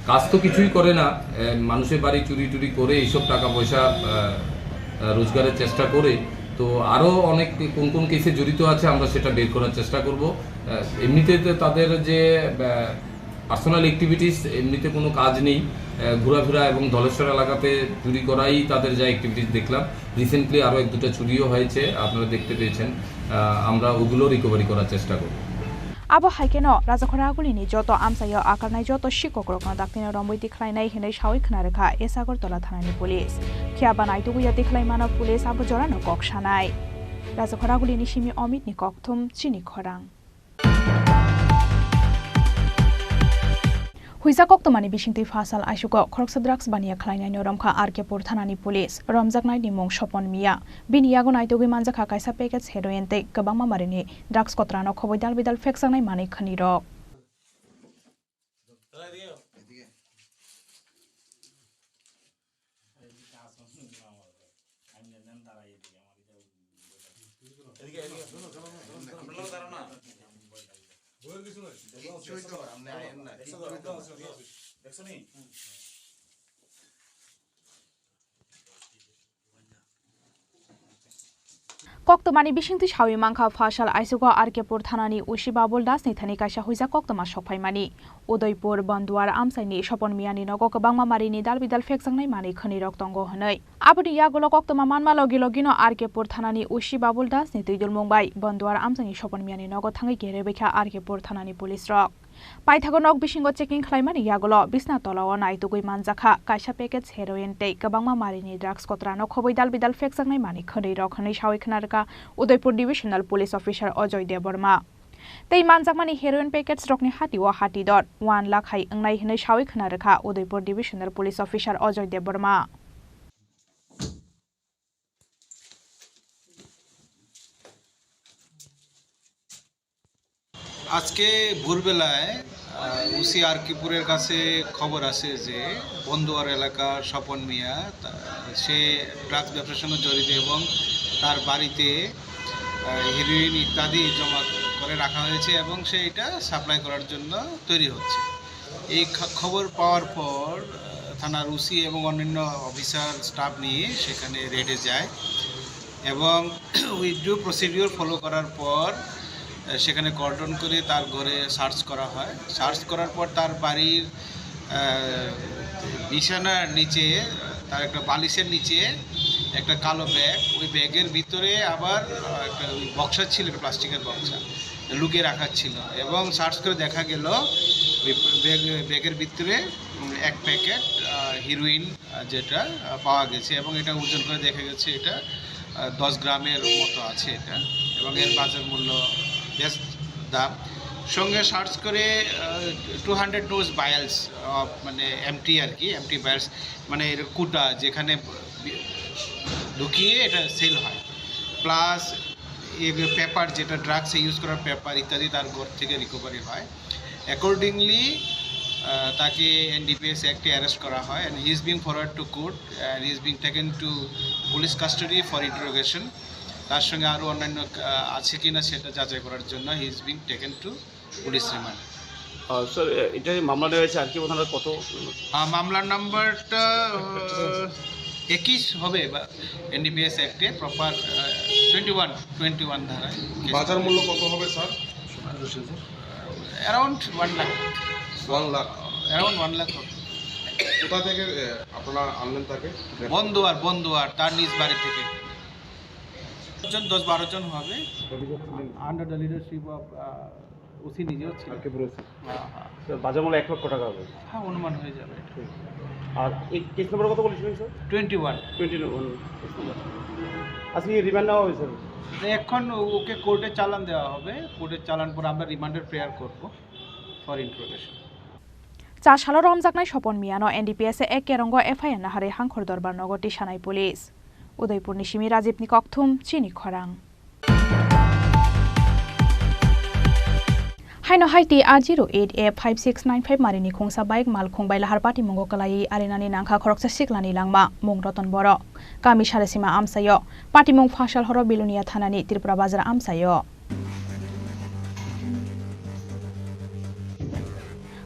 কাজ তো কিছুই করে না, আহ, মানুষের বাড়ি চুরি টুরি করে এইসব টাকা পয়সা, আহ, আহ, রোজগারের চেষ্টা করে। তো আরও অনেক কোন কোন কেসে জড়িত আছে আমরা সেটা বের করার চেষ্টা করব। আহ, এমনিতে তো তাদের যে, আহ, পার্সোনাল অ্যাক্টিভিটিস, এমনিতে কোনো কাজ নেই। আহ, ঘোরাফেরা এবং ধলেশ্বর এলাকাতে চুরি করাই তাদের যা অ্যাক্টিভিটিস দেখলাম। রিসেন্টলি আরও এক দুটো চুরিও হয়েছে, আপনারা দেখতে পেয়েছেন। আহ, আমরা ওগুলো রিকভারি করার চেষ্টা করব। Abo hai kheno Rajakhor Agulini joto amchaio akarnai joto sikokrokno daktino romwi tikhlainai hinwi sawi khna rwkha East Agartala thanani police. Phiya ba naitugwi o tikhlaimano police abo jorano kok sanai. Rajakhor Agulini simi Omitni kokthum, Chini Khorang. Huijak koktwmani bisingtwi pha sal aisugo khoroksa drugs baniya khlainaino romkha R K pur thanani police. Romjaknaini mung Sopon Miya. Bini yago naitugwi manjakha kaisa package heroin tei kwbangma marini drugs kotrano khobwi dal bidal phekjaknai manwi khwnirok. Koktwmani bisingtwi sawi mankha, pha sal aisugo R K pur thanani O C Babul Das ni thani kaisa huijak koktwma sokphaimani. Udaipur Bonduar amchaini Sopon Miyani nogo kwbangma marini dal bidal phekjaknai manwi khwnirok tongo hwnwi. Aboni yagulo koktwma manma logi logino R K pur thanani O C Babul Das ni twidulmung bai Bonduar amchaini Sopon Miyani nogo thangwi kerebaikha R K pur thanani police rok. Paithago nok bisingo checking khlaimani yagulo bisna tolao naitugwi manjakha kaisa package heroin tei kwbangma marini drugs kotrano khobwi dal bidal phekjaknai manwi khwnwi rok hwnwi sawi khwnarwkha Udaipur Divisional Police Officer Ajoy Debbarma. Tei manjakmani heroin package rokni hatio hati dor one lakh hai wngnai hwnwi sawi khwnarwkha Udaipur Divisional Police Officer Ajoy Debbarma. আজকে ভোরবেলায়, আহ, ওসি আরকিপুরের কাছে খবর আসে যে বন্দুয়ার এলাকার স্বপন মিয়া, তা-, সে ড্রাগস ব্যবসার সঙ্গে জড়িত এবং তার বাড়িতে, আহ, হেরোইন ইত্যাদি জমা করে রাখা হয়েছে এবং সে এটা সাপ্লাই করার জন্য তৈরি হচ্ছে। এই খ-, খবর পাওয়ার পর, আহ, থানার ওসি এবং অন্যান্য অফিসার স্টাফ নিয়ে সেখানে রেডে যায় এবং উইথড্র প্রসিডিওর ফলো করার পর, আহ, সেখানে কর্ডন করে তার ঘরে সার্চ করা হয়। সার্চ করার পর তার বাড়ির, আহ, বিছানার নিচে, আহ, তার একটা বালিশের নিচে একটা কালো ব্যাগ, ওই ব্যাগের ভিতরে আবার, আহ, একটা ওই বক্সা ছিল, একটা প্লাস্টিকের বক্সা। লুকিয়ে রাখা ছিল এবং সার্চ করে দেখা গেল ওই ব্যাগ, ব্যাগের ভিতরে, উম, এক প্যাকেট, আহ, হিরোইন, আহ, যেটা, আহ, পাওয়া গেছে এবং এটা ওজন করে দেখা গেছে এটা, আহ, দশ গ্রামের মতো আছে এটা এবং এর বাজার মূল্য বেশ দাম। সঙ্গে সার্চ করে, আহ, টু হান্ড্রেড ডোজ ভায়ালস, আহ, মানে এমটি আর কি, এমটি ভায়ালস, মানে এর কুটা যেখানে বি-, ঢুকিয়ে এটা সেল হয়, প্লাস এর পেপার, যেটা ড্রাগসে ইউজ করার পেপার ইত্যাদি তার ঘর থেকে রিকভারি হয়। অ্যাকর্ডিংলি, আহ, তাকে এনডিপিএস অ্যাক্টে অ্যারেস্ট করা হয় and he is being forward to court and he is being taken to police custody for interrogation। তার সঙ্গে আরও অন্যান্য, আহ, আছে কিনা সেটা যাচাই করার জন্য he is being taken to police remand. আহ, স্যার, এ-, এটা যে মামলা নেওয়া হয়েছে, আর কি ওনারা কত? আহ, মামলার নাম্বারটা, আহ, একুশ হবে বা এনডিপিএস অ্যাক্টে প্রপার, আহ, টোয়েন্টি ওয়ান, টোয়েন্টি ওয়ান ধারায় কেস। বাজার মূল্য কত হবে, sir? Around one lakh. One lakh? Around one lakh হবে। কোথা থেকে, এ, আপনারা আনলেন তাকে? বন্দুয়ার, বন্দুয়ার, তার নিজ বাড়ি থেকে। জন, দশ বারো জন হবে। আন্ডার দ্য লিডারশিপ অফ, আহ, ওসি নিজেও ছিলেন। আর কে পুরো ওসি। হ্যাঁ, হ্যাঁ। তো বাজার মূল্য এক লক্ষ টাকা হবে। হ্যাঁ, অনুমান হয়ে যাবে। ঠিক। আর এই কেস নম্বর কত বলেছিলেন, sir? Twenty one. Twenty one case number. আজকে কি রিমান্ড নেওয়া হয়েছে, স্যার? এখন ওকে কোর্টে চালান দেওয়া হবে। কোর্টের চালান পরে আমরা রিমান্ডের প্রেয়ার করব for interrogation. Cha salo romjaknai Sopon Miyano N D P S A K rongo F I R naharwi Hangkhor Dorbar nogo tisanai police. Udaipurni simi Rajibni kokthum, chini khorang. Haino hai T R zero eight F five six nine five marini khungsa bike malkhung bai lahar patimungo kwlaiwi arinani nangkha khoroksa siklani langma, mung Roton Borok. Kami Sarasima amchaio, patimung Phasalhoro Bilonia thanani Tripura Bazar amchaio.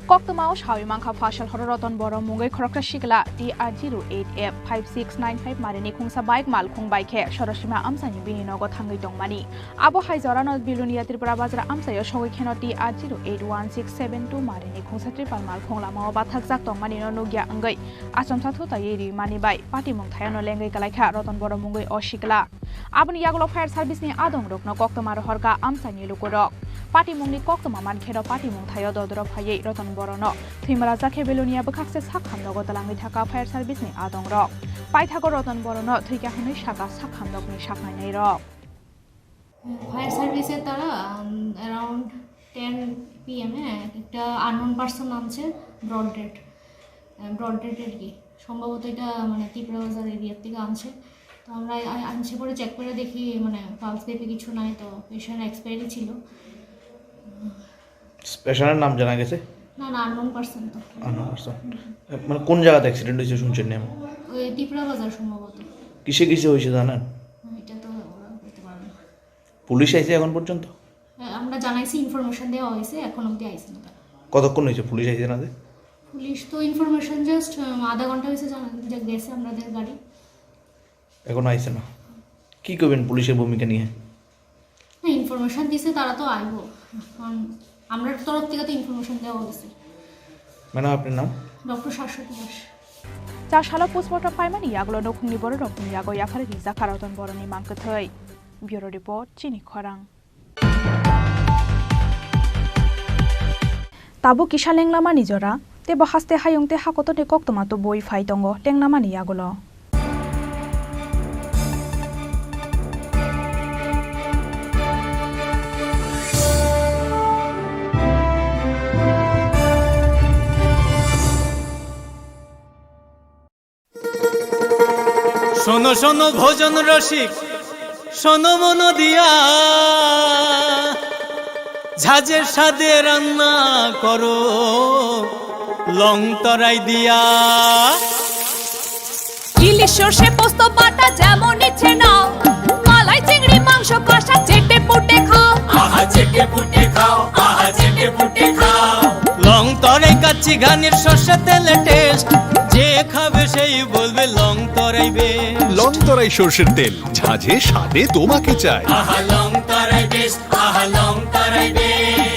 Koktwmao sawi mankha Phasalhoro Roton Borok mungwi khoroksa sikla T R zero eight F five six nine five marini khungsa bike malkhung bai khe Sarasima amchaini bini nogo thangwi tongmani. Abo hai jorano Bilonia Tripura Bazar amchaio sogwi kheno T R zero eight one six seven two marini khungsa tripal malkhung lamao bathakjak tongmani no nukya wngwi achomsa thutaiwi rimani bai patimung thayano lengwi kwlaikha Roton Borok mungwi o sikla. Aboni yagulo fire service ni adong rokno koktwma rohorkha amchaini lukurok. Patimungni koktwma mankheno patimung thaio dodoro phaiwi Roton Borokno thwimalajakhe Bilonia bwkhakse sakham nogo twlangwi thaka fire service ni adong rok. Paithago Roton Borokno thwikha hwnwi sakha sakham nokni saknainai rok. Fire সার্ভিসের দ্বারা, আম, around ten P M A একটা unknown person নামছে, broad dead, আহ, broad dead আর কি। সম্ভবত এটা মানে টিপরা বাজার এরিয়ার থেকে আনছে। তো আমরা আ-, আনছে পরে চেক করে দেখি মানে পালস বেপে কিছু নাই, তো পেশেন্ট এক্সপায়ারি ছিল। পেশেন্টের নাম জানা গেছে? না না, আননোন পার্সন তো। Unknown person. মানে কোন জায়গাতে অ্যাক্সিডেন্ট হয়েছে শুনছেন না? ওই টিপরা বাজার সম্ভবত। কিসে কিসে হয়েছে জানেন? এটা তো ওরা বলতে পারবে না। পুলিশ আইছে এখন পর্যন্ত? হ্যাঁ, আমরা জানাইছি, ইনফরমেশন দেওয়া হয়েছে, এখন অবধি আইছে না তারা। কতক্ষণ হয়েছে পুলিশ আইছে না? পুলিশ তো ইনফরমেশন জাস্ট আধা ঘন্টা হয়েছে জানা- যে গেছে আমাদের গাড়ি। এখন আইছে না। কি করবেন পুলিশের ভূমিকা নিয়ে? হ্যাঁ, ইনফরমেশন দিছে, তারা তো আইবো। এখন আমরার তরফ থেকে তো ইনফরমেশন দেওয়া হয়েছে। ম্যাডাম, আপনার নাম? Doctor Shashwati Das. Chasalo postmortem paimani yagulo nukhungni bororokni yago yaphar rijak Karaton boroni mangkwthwi. Bureau Report, Chini Khorang. Tabuk kisa lenglamani jora, tei bo haste hayung tei hakotorni koktwma tubui phai tongo lenglamani yagulo. শোনো শোনো ভোজন রসিক, শোনো মন দিয়া, ঝাঁঝের স্বাদে রান্না করো লং তরাই দিয়া। ইলিশ সর্ষে পোস্ত বাটা যেমন ইচ্ছে নাও, মালাই চিংড়ি মাংস কষা চেটে পুটে খাও। আহা চেটে পুটে খাও, আহা চেটে পুটে খাও। লং তরাই কাচ্চি ঘানির সর্ষে তেলে টেস্ট, যে খাবে সেই বলবে লং তরাই বেস্ট। লং তরাই সর্ষের তেল, ঝাঁঝে স্বাদে তোমাকে চাই। আহা লং তরাই বেস্ট, আহা লং তরাই বেস্ট।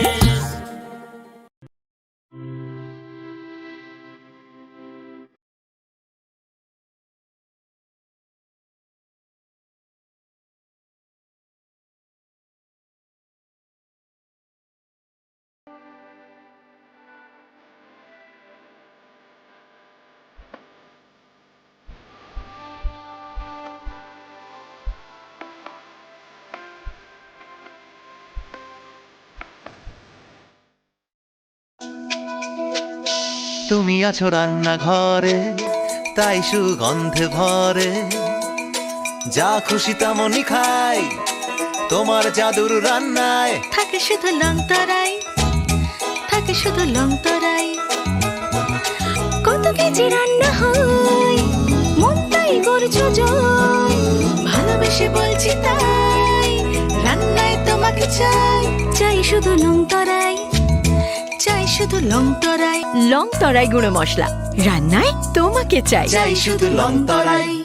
তুমি আছো রান্নাঘরে, তাই সুগন্ধে ভরে। যা খুশি তেমনই খাই তোমার জাদুর রান্নায়। থাকে শুধু লং তরাই, থাকে শুধু লং তরাই। কত কেজি রান্না হয়, মনটাই করছো জয়। ভালোবেসে বলছি তাই, রান্নায় তোমাকে চাই। চাই শুধু লং তরাই, চাই শুধু লং তরাই। লং তরাই গুঁড়ো মশলা, রান্নায় তোমাকে চাই। চাই শুধু লং তরাই।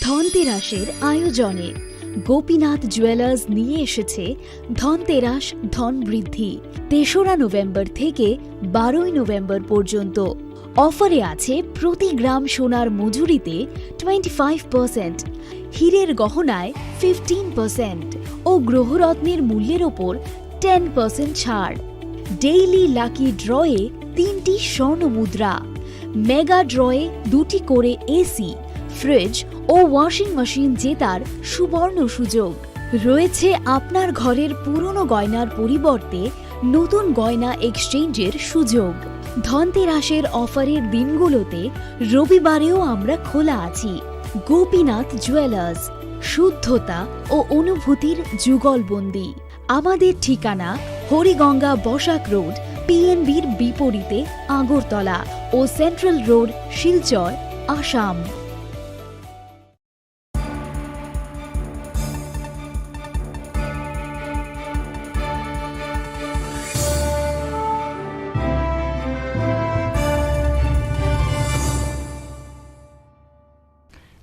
ধনতেরাসের আয়োজনে গোপীনাথ জুয়েলার্স নিয়ে এসেছে ধনতেরাস ধন বৃদ্ধি। তেসরা নভেম্বর থেকে বারোই নভেম্বর পর্যন্ত অফারে আছে প্রতি গ্রাম সোনার মজুরিতে টোয়েন্টি ফাইভ পার্সেন্ট, হীরের গহনায় ফিফটিন পার্সেন্ট ও গ্রহরত্নের মূল্যের ওপর টেন পার্সেন্ট ছাড়। ডেইলি লাকি ড্রয়ে তিনটি স্বর্ণ মুদ্রা, মেগা ড্রয়ে দুটি করে এসি, ফ্রিজ ও ওয়াশিং মেশিন জেতার সুবর্ণ সুযোগ। রয়েছে আপনার ঘরের পুরনো গয়নার পরিবর্তে নতুন গয়না এক্সচেঞ্জের সুযোগ। ধনতেরাসের অফারের দিনগুলোতে রবিবারেও আমরা খোলা আছি। গোপীনাথ জুয়েলার্স, শুদ্ধতা ও অনুভূতির যুগলবন্দি। আমাদের ঠিকানা হরিগঙ্গা বসাক রোড, পিএনবির বিপরীতে আগরতলা ও central road, Silchar, Assam.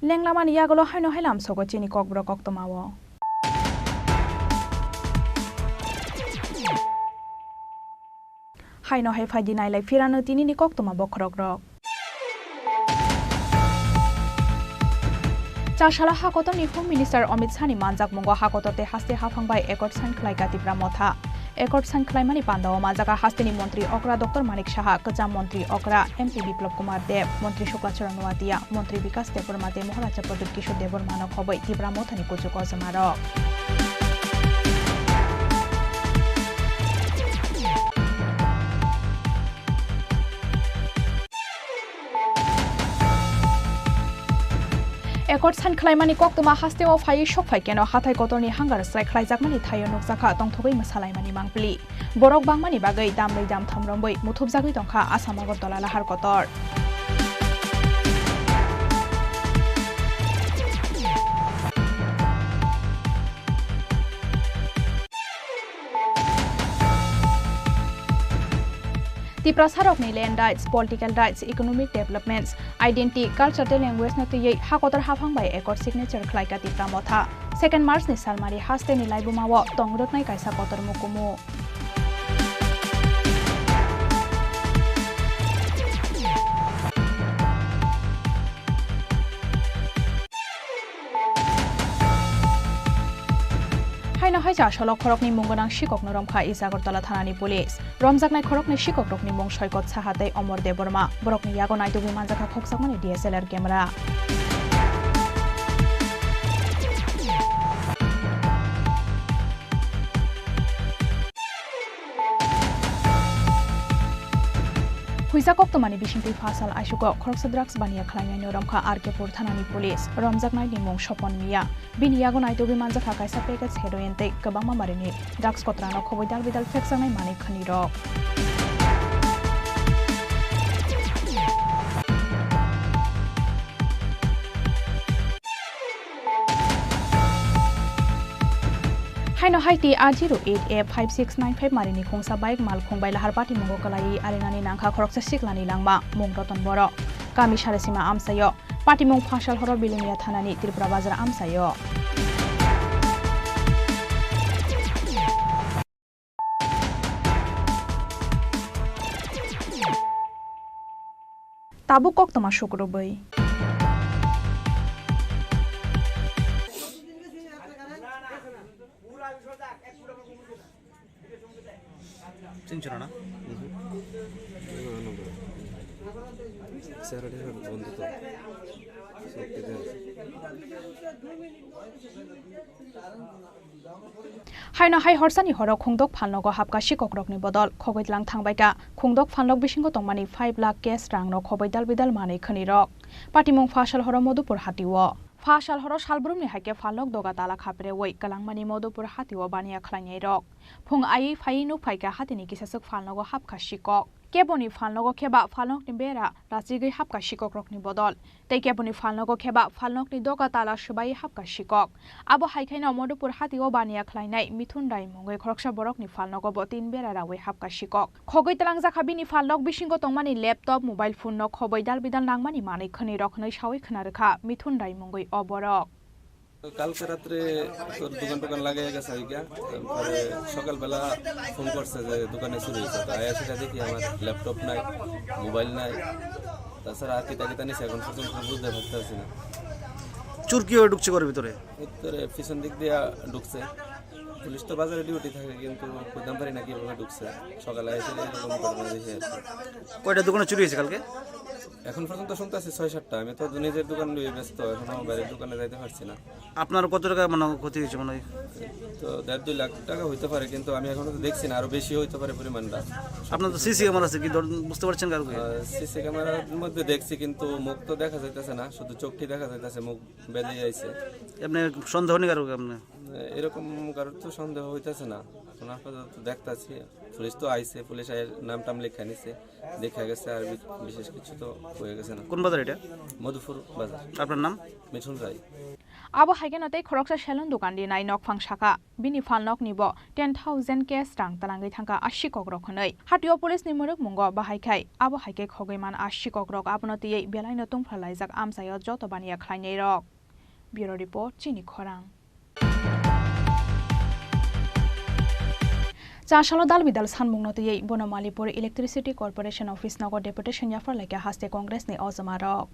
Lenglamani yagulo haino hai lamsogo chini kokborok koktwmao. Haino hai phaidi nailai phirano tinini koktwma bokhorokrok. Chasalo hakotorni Home Minister Amit Shahni manjakmungo hakotor tei haste haphang bai accord sign khlaikha Tipra Motha. Accord sign khlaimani pandao manjakha hasteni montri okra Doctor Manik Saha, kwcham montri okra M P Biplab Kumar Deb, montri Shukla Charan Noatia, montri Bikas Debbarma tei Maharaja Pradyut Kishore Debbarmano khobwi Tipra Mothani kuchuk kochmarok. Record sign khlaimani koktwma hasteo phaiwi sokphai keno hathai kotorni hunger strike khlaijakmani thaio nukjakha tongthogwi mwsalaimani mangpili. Borok bangmani bagwi damlwi damtham romwi muthubjagwi tongkha Assam Agartala lahar kotor. Tiprasarokni land rights, political rights, economic developments, identity, culture tei language no twiwi hakotor haphang bai accord signature khlaika Tipra Motha. Second March ni salmari hasteni laibuma o tong rwknai kaisa kotor mukumu. Haino hai cha solo khoroknwi mung gwnang sikokno romkha East Agartala thanani police. Romjaknai khoroknwi sikokrokni mung Soikot Saha tei Omor Debbarma. Borokni yago naitugwi manjakha khokjakmani D S L R camera. Huisa koktwmani bisingtwi phasal aisugo khoroksa drugs baniya khlainaino romkha R K Pur thanani police. Romjaknaini mung Sopon Miya. Bini yago naitugwi manjakha kaisa package heroin tei kwbangma marini drugs kotrano khobwi dal bidal phekjaknai manwi khwnirok. Haino hai T R zero eight A five six nine five marini khungsa bike malkhung bai lahar patimungo kwlaiwi arinani nangkha khoroksa siklani langma mung Roton Borok. Kami Sarasima amchaio. Patimung phasal horo Bilonia thanani Tripura Bazar amchaio. Tabuk koktwma sukrubwi. Chwng chwng rwna? Saturday bondo to. Haino hai horsani horo khungdok phalnogo hapka sikokrokni bodol khogwi tlang thangbaikha. Khungdok phalnok bisingo tongmani five lakh cash rangno khobwi dal bidal manwi khwnirok. Patimung phasal horo Modupur hatio. Phasal horo salbrumni haikhe phalnok doga tala khaprewi kwlangmani Modupur hatio baniya khlainairok. Phung aiwi phaiwi nuk phaikha hatini kisaswk phalnogo hapkha sikok. Keboni phalnogo kheba phalnokni bera rachigwi hapkha sikokrokni bodol. Tei keboni phalnogo kheba phalnokni doga tala swbaiwi hapkha sikok. Abo haikhaino Modupur hatio baniya khlainai Mithun Rai mungwi khoroksa borokni phalnogo bo tin bera rawi hapkha sikok. Khogwi twlangjakha bini phalnok bisingo tongmani laptop, mobile phone no khobwi dal bidal nangmani manwi khwnirok hwnwi sawi khwna rwkha Mithun Rai mungwi o borok. কালকে রাত্রে তোর দোকান টোকান লাগাই গেছে আইগা। তারপরে সকালবেলা ফোন করছে যে দোকানে চুরি হয়েছে। তো আয়া সেটা দেখি আমার ল্যাপটপ নাই, মোবাইল নাই, তাছাড়া আর কিতা কিতা নিছে এখন পর্যন্ত বুঝতে পারতেছি না। চুর কিভাবে ঢুকছে ঘরের ভিতরে? ভিতরে পিছন দিক দিয়ে ঢুকছে। পুলিশ তো বাজারে ডিউটি থাকে, কিন্তু বুঝতাম পারি না কিভাবে ঢুকছে। সকালে এসে এরকম ঘটনা দেখি আর কি। কয়টা দোকানে চুরি হয়েছে কালকে? এখন পর্যন্ত শুনতেছি ছয় সাতটা। আমি তো নিজের দোকান নিয়ে ব্যস্ত, এখনো বাইরের দোকানে যাইতে পারছি না। আপনার কত টাকা মানে ক্ষতি হয়েছে মনে হয়? তো দেড় দুই লাখ টাকা হইতে পারে, কিন্তু আমি এখনো তো দেখছি না, আরো বেশি হইতে পারে পরিমাণটা। আপনার তো সিসি ক্যামেরা আছে, কি ধর-, বুঝতে পারছেন কারো কি? আহ, সিসি ক্যামেরার মধ্যে দেখছি, কিন্তু মুখ তো দেখা যাইতেছে না, শুধু চোখটি দেখা যাইতেছে, মুখ বেরিয়ে আইছে। আপনি সন্দেহ নেই কারো কি আপনি? এরকম কারোর তো সন্দেহ হইতেছে না, এখন আপাতত দেখতাছি। পুলিশ তো আইছে, পুলিশ আইয়া নাম টাম লেখা নিছে, দেখা গেছে, আর বি-, বিশেষ কিছু তো হয়ে গেছে না। কোন বাজার এটা? মধুপুর বাজার। আপনার নাম? মিঠুন রায়। Abo hai kheno tei khoroksa salon dokan rinai nokphang saka. Bini phalnokni bo ten thousand cash rang twlangwi thangkha a sikokrok hwnwi. Hatio police ni mwrwkmungo bahai khai abo hai khe khogwi man a sikokrok abono twiwi belaino tungphra laijak amchaio joto baniya khlainairok. Bureau Report, Chini Khorang. Chasalo dal bidal sanmungno twiwi bono Malipur Electricity Corporation Office nogo deputation yaphar laikha haste Congress ni ojomarok.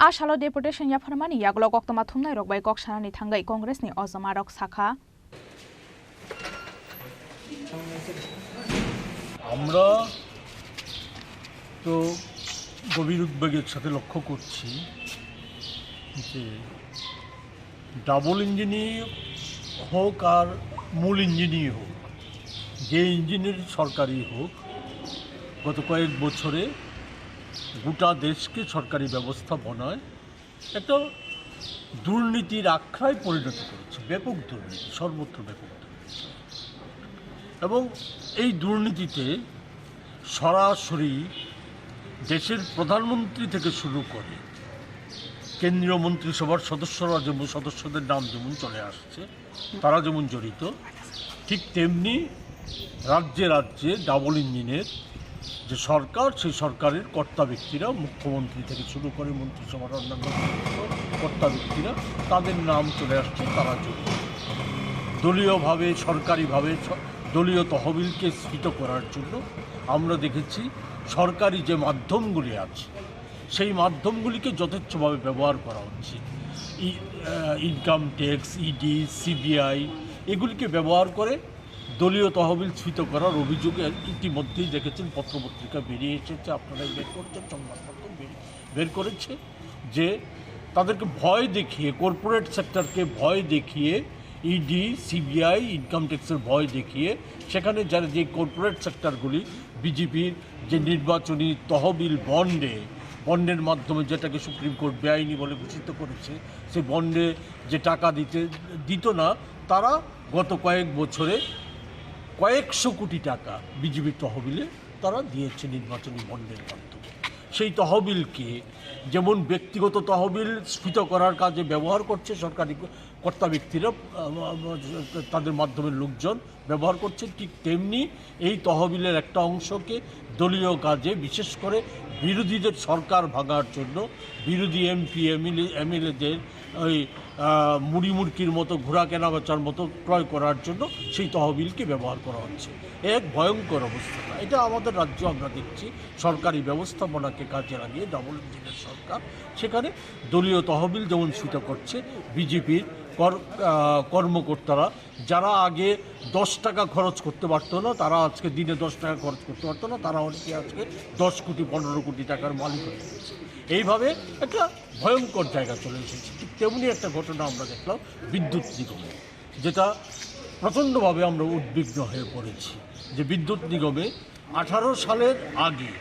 A salo deputation yapharmani yagulo koktwma thumnairok bai kok sanani thangwi Congress ni ojomarok sakha, আমরা তো গভীর উদ্বেগের সাথে লক্ষ্য করছি যে ডাবল ইঞ্জিনই হোক আর মূল ইঞ্জিনই হোক, যে ইঞ্জিনের সরকারই হোক, গত কয়েক বছরে গোটা দেশকে সরকারি ব্যবস্থাপনায় একটা দুর্নীতির আখড়ায় পরিণত করেছে, ব্যাপক দুর্নীতি, সর্বত্র ব্যাপক দুর্নীতি। এবং এই দুর্নীতিতে সরাসরি দেশের প্রধানমন্ত্রী থেকে শুরু করে কেন্দ্রীয় মন্ত্রিসভার সদস্যরা, যেমন সদস্যদের নাম যেমন চলে আসছে, তারা যেমন জড়িত, ঠিক তেমনি রাজ্যে রাজ্যে ডাবল ইঞ্জিনের যে সরকার, সেই সরকারের কর্তা ব্যক্তিরা, মুখ্যমন্ত্রী থেকে শুরু করে মন্ত্রিসভার অন্যান্য কর্তা ব্যক্তিরা, তাদের নাম চলে আসছে, তারা জড়িত। দলীয়ভাবে, সরকারিভাবে স-, দলীয় তহবিলকে স্ফীত করার জন্য আমরা দেখেছি সরকারি যে মাধ্যমগুলি আছে, সেই মাধ্যমগুলিকে যথেচ্ছভাবে ব্যবহার করা হচ্ছে। ই-, আহ, ইনকাম ট্যাক্স, ইডি, সিবিআই, এগুলিকে ব্যবহার করে দলীয় তহবিল স্ফীত করার অভিযোগে ইতিমধ্যেই দেখেছেন, পত্রপত্রিকা বেরিয়ে এসেছে, আপনারাই বের করছেন, সংবাদপত্র বের, বের করেছে, যে তাদেরকে ভয় দেখিয়ে, কর্পোরেট সেক্টরকে ভয় দেখিয়ে, ইডি, সিবিআই, ইনকাম ট্যাক্সের ভয় দেখিয়ে সেখানে যারা, যে কর্পোরেট সেক্টরগুলি বিজেপির যে নির্বাচনী তহবিল বন্ডে, বন্ডের মাধ্যমে যেটাকে সুপ্রিম কোর্ট বেআইনি বলে ঘোষিত করেছে, সেই বন্ডে যে টাকা দিতে, দিত না, তারা গত কয়েক বছরে কয়েকশো কোটি টাকা বিজেপির তহবিলে তারা দিয়েছে নির্বাচনী বন্ডের মাধ্যমে। সেই তহবিলকে যেমন ব্যক্তিগত তহবিল স্ফীত করার কাজে ব্যবহার করছে সরকারি কর্তা ব্যক্তিরা, আহ, তাদের মাধ্যমে লোকজন ব্যবহার করছে, ঠিক তেমনি এই তহবিলের একটা অংশকে দলীয় কাজে, বিশেষ করে বিরোধীদের সরকার ভাঙার জন্য, বিরোধী এমপি, এমএলএ, এমএলএদের ওই, আহ, মুড়ি মুড়কির মতো, ঘোড়া কেনা বেচার মতো ক্রয় করার জন্য সেই তহবিলকে ব্যবহার করা হচ্ছে। এক ভয়ঙ্কর অবস্থা। এটা আমাদের রাজ্য আমরা দেখছি, সরকারি ব্যবস্থাপনাকে কাজে লাগিয়ে ডাবল ইঞ্জিনের সরকার, সেখানে দলীয় তহবিল যেমন স্ফীত করছে বিজেপির কর-, আহ, কর্মকর্তারা, যারা আগে দশ টাকা খরচ করতে পারতো না, তারা আজকে দিনে দশ টাকা খরচ করতে পারতো না, তারা অনেকে আজকে দশ কোটি, পনেরো কোটি টাকার মালিক হয়ে গেছে। এইভাবে একটা ভয়ঙ্কর জায়গা চলে এসেছে। ঠিক তেমনি একটা ঘটনা আমরা দেখলাম বিদ্যুৎ নিগমে, যেটা প্রচণ্ডভাবে আমরা উদ্বিগ্ন হয়ে পড়েছি যে বিদ্যুৎ নিগমে আঠারো সালের আগে,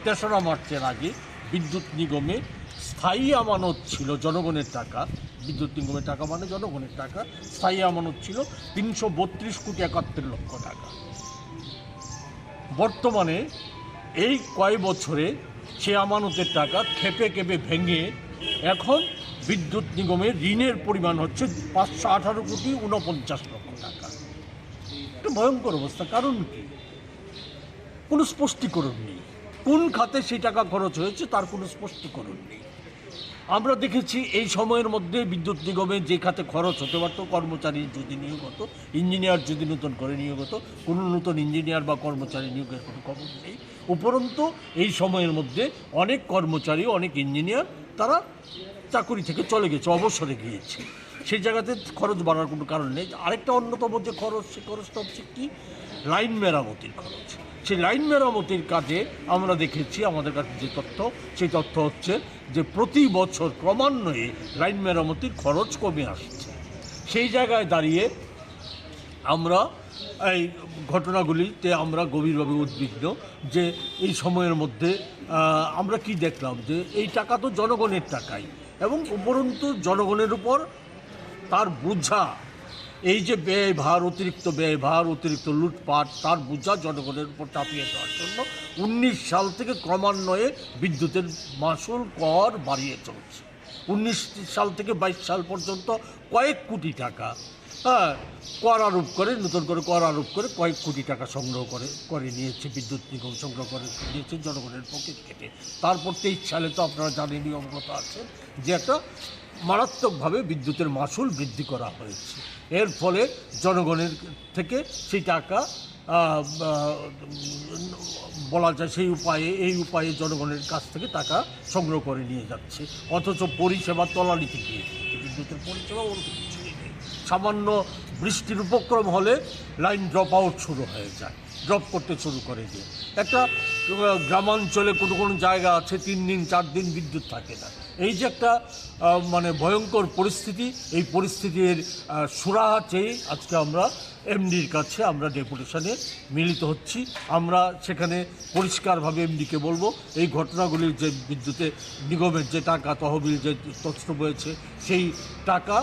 তেসরা মার্চের আগে বিদ্যুৎ নিগমে স্থায়ী আমানত ছিল জনগণের টাকা, বিদ্যুৎ নিগমের টাকা মানে জনগণের টাকা, স্থায়ী আমানত ছিল তিনশো বত্রিশ কোটি একাত্তর লক্ষ টাকা। বর্তমানে এই কয় বছরে সে আমানতের টাকা খেপে খেপে ভেঙে এখন বিদ্যুৎ নিগমের ঋণের পরিমাণ হচ্ছে পাঁচশো আঠারো কোটি ঊনপঞ্চাশ লক্ষ টাকা। একটা ভয়ঙ্কর অবস্থা। কারণ কি? কোনো স্পষ্টীকরণ নেই। কোন খাতে সেই টাকা খরচ হয়েছে, তার কোনো স্পষ্টীকরণ নেই। আমরা দেখেছি এই সময়ের মধ্যে বিদ্যুৎ নিগমে যে খাতে খরচ হতে পারতো, কর্মচারী যদি নিয়োগ হতো, ইঞ্জিনিয়ার যদি নতুন করে নিয়োগ হতো, কোনো নতুন ইঞ্জিনিয়ার বা কর্মচারী নিয়োগের কোনো খবর নেই। উপরন্তু এই সময়ের মধ্যে অনেক কর্মচারী, অনেক ইঞ্জিনিয়ার তারা চাকুরি থেকে চলে গেছে, অবসরে গিয়েছে। সেই জায়গাতে খরচ বাড়ার কোনো কারণ নেই। আরেকটা অন্যতম যে খরচ, সে খরচটা হচ্ছে কি? লাইন মেরামতির খরচ। সেই লাইন মেরামতির কাজে আমরা দেখেছি, আমাদের কাছে যে তথ্য, সেই তথ্য হচ্ছে যে প্রতি বছর ক্রমান্বয়ে লাইন মেরামতির খরচ কমে আসছে। সেই জায়গায় দাঁড়িয়ে আমরা এই ঘটনাগুলিতে আমরা গভীরভাবে উদ্বিগ্ন যে এই সময়ের মধ্যে, আহ, আমরা কি দেখলাম যে এই টাকা তো জনগণের টাকাই, এবং উপরন্তু জনগণের উপর তার বোঝা, এই যে ব্যয়ভার, অতিরিক্ত ব্যয়ভার, অতিরিক্ত লুটপাট, তার বোঝা জনগণের উপর চাপিয়ে দেওয়ার জন্য উনিশ সাল থেকে ক্রমান্বয়ে বিদ্যুতের মাশুল, কর বাড়িয়ে চলছে। উনিশ সাল থেকে বাইশ সাল পর্যন্ত কয়েক কোটি টাকা, হ্যাঁ, কর আরোপ করে, নতুন করে কর আরোপ করে কয়েক কোটি টাকা সংগ্রহ করে, করে নিয়েছে, বিদ্যুৎ নিগম সংগ্রহ করে নিয়েছে জনগণের পকেট কেটে। তারপর তেইশ সালে তো আপনারা জানেনই, অবগত আছেন যে একটা মারাত্মকভাবে বিদ্যুতের মাশুল বৃদ্ধি করা হয়েছে। এর ফলে জনগণের থেকে সেই টাকা, আহ, আহ, বলা যায়, সেই উপায়ে, এই উপায়ে জনগণের কাছ থেকে টাকা সংগ্রহ করে নিয়ে যাচ্ছে, অথচ পরিষেবা তলানিতে গিয়ে পড়ছে, বিদ্যুতের পরিষেবা বলতে কিছুই নেই। সামান্য বৃষ্টির উপক্রম হলে লাইন ড্রপ আউট শুরু হয়ে যায়, ড্রপ করতে শুরু করে দিয়ে। একটা, আহ, গ্রামাঞ্চলে কোনো কোনো জায়গা আছে তিন দিন চার দিন বিদ্যুৎ থাকে না। এই যে একটা, আহ, মানে ভয়ঙ্কর পরিস্থিতি, এই পরিস্থিতির, আহ, সুরাহা চেয়ে আজকে আমরা এমডির কাছে আমরা ডেপুটেশনে মিলিত হচ্ছি। আমরা সেখানে পরিষ্কারভাবে এমডিকে বলবো, এই ঘটনাগুলির যে বিদ্যুতে নিগমের যে টাকা, তহবিল যে তছরূপ হয়েছে, সেই টাকা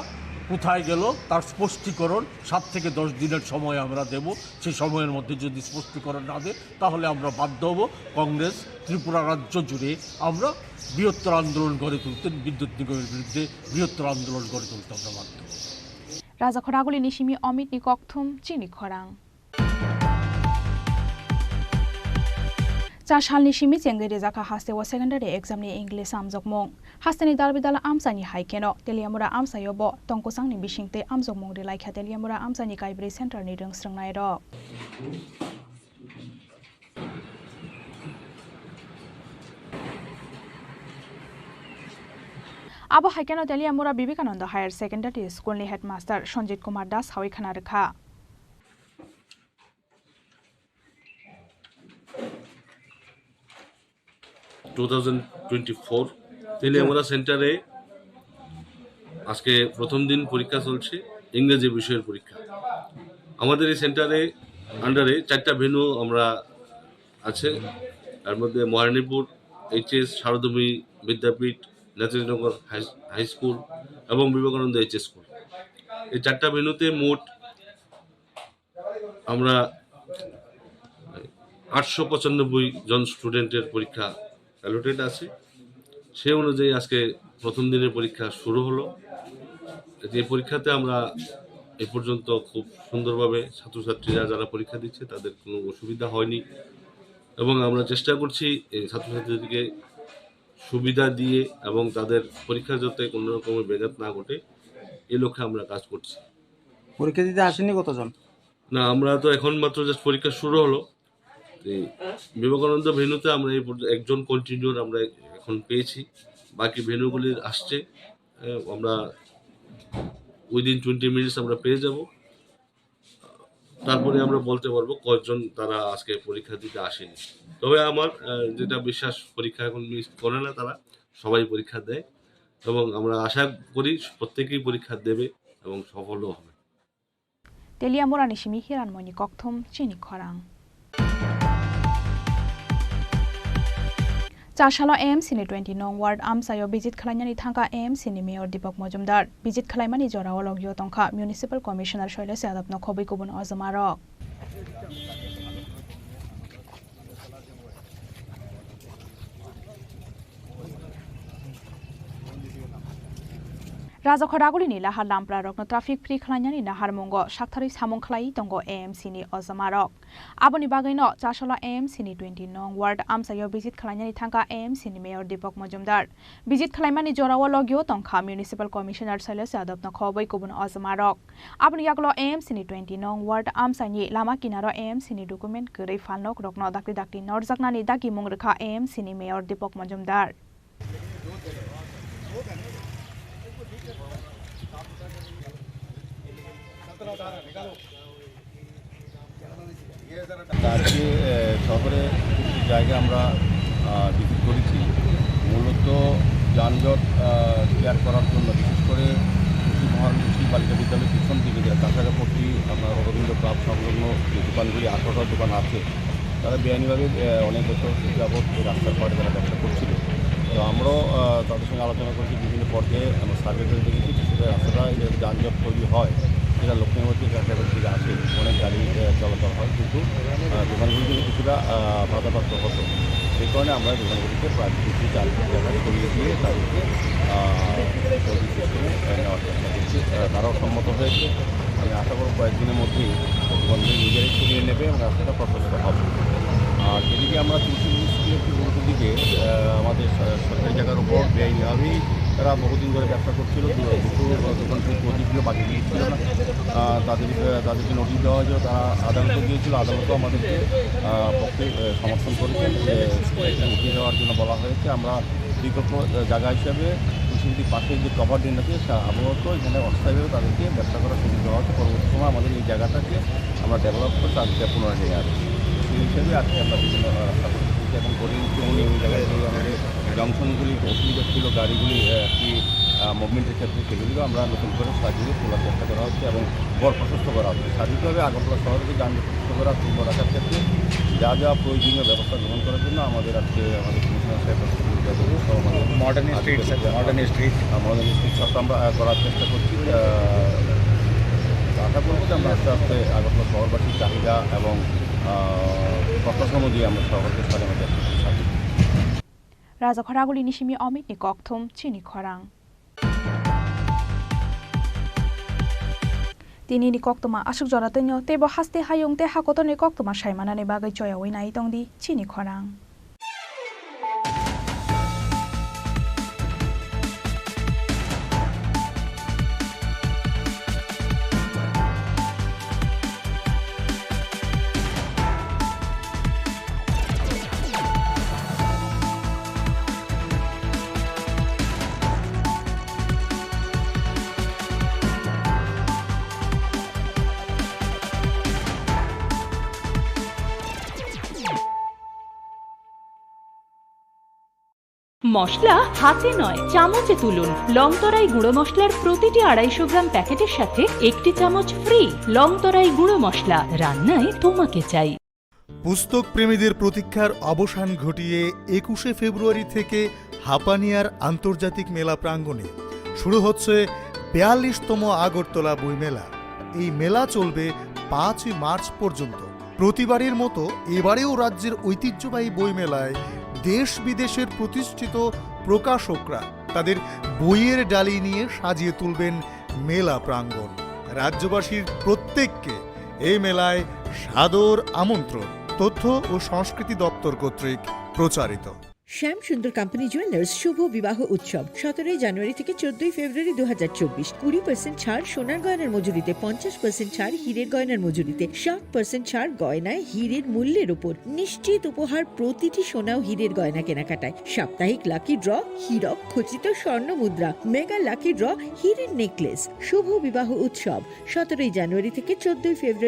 কোথায় গেল, তার স্পষ্টীকরণ সাত থেকে দশ দিনের সময় আমরা দেব। সেই সময়ের মধ্যে যদি স্পষ্টীকরণ না দেয়, তাহলে আমরা বাধ্য হব কংগ্রেস ত্রিপুরা রাজ্য জুড়ে আমরা বৃহত্তর আন্দোলন গড়ে তুলতে, বিদ্যুৎ নিগমের বিরুদ্ধে বৃহত্তর আন্দোলন গড়ে তুলতে আমরা বাধ্য হব। Rajakhor Aguli ni simi Omit ni kokthum chini khorang. Char salni simi chengwi rijak kha hasteo secondary exam ni English amjokmung. Hasteni dalbidal amchaini hai kheno Teliamura amchaio bo tongkwchangni bisingtwi amjokmung rilaikha Teliamura amchaini kaibrwi center ni rwngsrwngnairok. Abo hai kheno Teliamura Vivekananda Higher Secondary School ni headmaster Sanjit Kumar Das sawi khna rwkha. Two thousand twenty four Teliamura সেন্টারে আজকে প্রথম দিন পরীক্ষা চলছে, ইংরেজি বিষয়ের পরীক্ষা। আমাদের এই সেন্টারে আন্ডারে চারটা ভেন্যু আমরা আছে, তার মধ্যে মহারানীপুর এইচএস, সারদাভূমি বিদ্যাপীঠ, নেতাজিনগর হাই, হাই স্কুল এবং বিবেকানন্দ এইচএস স্কুল। এই চারটা ভেন্যুতে মোট আমরা আটশো পঁচানব্বই জন স্টুডেন্টের পরীক্ষা অ্যালোটেড আছে। সেই অনুযায়ী আজকে প্রথম দিনের পরীক্ষা শুরু হলো। যে পরীক্ষাতে আমরা এ পর্যন্ত খুব সুন্দরভাবে ছাত্রছাত্রীরা যারা পরীক্ষা দিচ্ছে তাদের কোনো অসুবিধা হয়নি এবং আমরা চেষ্টা করছি এই ছাত্রছাত্রীদেরকে সুবিধা দিয়ে এবং তাদের পরীক্ষা যাতে কোনো রকমের ব্যাঘাত না ঘটে, এই লক্ষ্যে আমরা কাজ করছি। পরীক্ষা দিতে আসেনি কতজন? না, আমরা তো এখন মাত্র জাস্ট পরীক্ষা শুরু হলো। এই বিবেকানন্দ ভেন্যুতে আমরা এই পর্য-, একজন কন্টিনিউর আমরা এখন পেয়েছি, বাকি ভেন্যুগুলির আসছে। এ, আমরা উইদিন টোয়েন্টি মিনিটস আমরা পেয়ে যাব। তারপরে আমরা বলতে পারবো কয়জন তারা আজকে পরীক্ষা দিতে আসেনি। তবে আমার, আহ, যেটা বিশ্বাস, পরীক্ষা এখন মিস করে না তারা, সবাই পরীক্ষা দেয় এবং আমরা আশা করি প্রত্যেকেই পরীক্ষা দেবে এবং সফলও হবে। Teliamurani simi Hiranmoini kokthum chini khorang. Chasalo A M C ni twenty nong ward amchaio visit khwlainani thangkha A M C ni mayor Deepak Majumdar. Visit khwlaimani jorao logio tongkha Municipal Commissioner Shailesh Yadav no khobwi kubun ojomarok. Rajakhor Agulini lahar lamprarokno traffic free khwlainani naharmungo saktharwi samung khwlaiwi tongo A M C ni ojomarok. Aboni bagwino Chasalo A M C ni twenty nong ward amchaio visit khwlainani thangkha A M C ni mayor Deepak Majumdar. Visit khwlaimani jorao logio tongkha Municipal Commissioner Shailesh Yadav no khobwi kubun ojomarok. Aboni yagulo A M C ni twenty nong ward amchaini lama kinaro A M C ni document kwrwi phalnokrokno dakti dakti norjaknani dagimung rwkha A M C ni mayor Deepak Majumdar. আজকে, এ, শহরে কিছু জায়গা আমরা, আ, ভিজিট করেছি। মূলত যানজট, আ, ক্লিয়ার করার জন্য, বিশেষ করে কৃষি মহারণী কৃষি বালিকা বিদ্যালয়ের পিছন দিকে যে কাঁসারপট্টি, আপনার অরবিন্দ ক্লাব সংলগ্ন যে দোকানগুলি, আঠারোটা দোকান আছে, তারা বেআইনিভাবে, এ, অনেক বছর যাবৎ এই রাস্তার পাড়ে তারা ব্যবসা করছিল। তো আমরাও, আহ, তাদের সঙ্গে আলোচনা করেছি, বিভিন্ন পর্যায়ে আমরা সার্ভে করে দেখেছি, কিছুটা রাস্তাটা এই যে যানজট তৈরি হয়, সেটা লক্ষ্মীমতি কাছাকাছি দিকে আসে, অনেক গাড়ি, আহ, চলাচল হয়, কিন্তু, আহ, দোকানগুলি কিন্তু কিছুটা, আহ, বাধাপ্রাপ্ত হতো। সেই কারণে আমরা দোকানগুলিকে প্রায় কিছু জায়গায় সরিয়ে দিয়ে তাদেরকে, আহ, চলতি সিস্টেমে, আহ, নেওয়ার চেষ্টা করছি। আহ, তারাও সম্মত হয়েছে। আমি আশা করব কয়েকদিনের মধ্যেই দোকানগুলি নিজেরাই সরিয়ে নেবে এবং রাস্তাটা প্রশস্ত হবে। আর যেদিকে আমরা তুলসী স্কুলের ঠিক উল্টো দিকে, আহ, আমাদের স-, সরকারি জায়গার উপর বেআইনিভাবেই তারা বহুদিন ধরে ব্যবসা করছিল, দু-, দুটো দোকান খুব ক্ষতি ছিল, বাকি কিছু ছিল না। আহ, তাদের, আহ, তাদেরকে নোটিশ দেওয়া হয়েছিল, তারা আদালতে গিয়েছিল, আদালতও আমাদেরকে, আহ, পক্ষে, আহ, সমর্থন করেছেন যে নোটিশ দেওয়ার জন্য বলা হয়েছে। আমরা বিকল্প জায়গা হিসেবে তুলসীবীথির পাশে যে কভার ড্রেন আছে, সে আপাতত এখানে অস্থায়ীভাবে তাদেরকে ব্যবসা করার সুযোগ দেওয়া হচ্ছে। পরবর্তী সময় আমাদের এই জায়গাটাকে আমরা ডেভেলপ করে তাদেরকে পুনরায় নিয়ে আসবো। সেই হিসেবে আজকে আমরা বিভিন্ন, আহ, রাস্তা করছি। এবং করিমগঞ্জ ওই জায়গায় যে আমাদের জংশনগুলি একটু অসুবিধা ছিল, গাড়িগুলি, আহ, একটি, আহ, মুভমেন্টের ক্ষেত্রে, সেগুলিও আমরা নতুন করে সাজিয়ে তোলার চেষ্টা করা হচ্ছে এবং পথ প্রশস্ত করা হচ্ছে। সার্বিকভাবে আগরতলা শহরকে যানজট মুক্ত করা, সুন্দর রাখার ক্ষেত্রে যা যা প্রয়োজনীয় ব্যবস্থা গ্রহণ করার জন্য আমাদের আজকে আমাদের কমিশনার সাহেব, modern street, sir, modern street. আহ, মডার্ন স্ট্রিট সবটা আমরা, আহ, করার চেষ্টা করছি। আহ, আশা করবো যে আমরা আস্তে আস্তে আগরতলা শহরবাসীর চাহিদা এবং, আহ, প্রত্যাশা অনুযায়ী আমরা শহরকে সাজানোর চেষ্টা করছি। Raja Khoraguli ni simi Omit ni kokthum chini khorang. Tini ni koktwma aswk jora twino teibo haste hayung tei hakotor ni koktwma saimanani bagwi choyawi nai tongdi chini khorang. মশলা হাতে নয়, চামচে তুলুন। লংতরাই গুঁড়ো মশলার প্রতিটি আড়াইশো গ্রাম প্যাকেটের সাথে একটি চামচ ফ্রি। লংতরাই গুঁড়ো মশলা, রান্নায় তোমাকে চাই। পুস্তক প্রেমীদের প্রতীক্ষার অবসান ঘটিয়ে একুশে ফেব্রুয়ারি থেকে হাপানিয়ার আন্তর্জাতিক মেলা প্রাঙ্গণে শুরু হচ্ছে বিয়াল্লিশতম আগরতলা বইমেলা। এই মেলা চলবে পাঁচই মার্চ পর্যন্ত। প্রতিবারের মতো এবারেও রাজ্যের ঐতিহ্যবাহী বইমেলায় দেশ বিদেশের প্রতিষ্ঠিত প্রকাশকরা তাদের বইয়ের ডালি নিয়ে সাজিয়ে তুলবেন মেলা প্রাঙ্গণ। রাজ্যবাসীর প্রত্যেককে এই মেলায় সাদর আমন্ত্রণ। তথ্য ও সংস্কৃতি দপ্তর কর্তৃক প্রচারিত। শ্যাম সুন্দর কোম্পানি জুয়েলার্স শুভ বিবাহ উৎসব সতেরোই জানুয়ারি থেকে চোদ্দই ফেব্রুয়ারি দু হাজার চব্বিশ। কুড়ি পার্সেন্ট ছাড় সোনার গয়নার মজুরিতে, পঞ্চাশ পার্সেন্ট ছাড় হীরের গয়নার মজুরিতে, ষাট পার্সেন্ট ছাড় গয়নায় হীরের মূল্যের উপর। নিশ্চিত উপহার প্রতিটি সোনা ও হীরের গয়না কেনাকাটায়। সাপ্তাহিক লাকি ড্র, হীরক খচিত স্বর্ণ মুদ্রা, মেগা লাকি ড্র, হীরের নেকলেস। শুভ বিবাহ উৎসব সতেরোই জানুয়ারি থেকে চোদ্দই ফেব্রুয়ারি।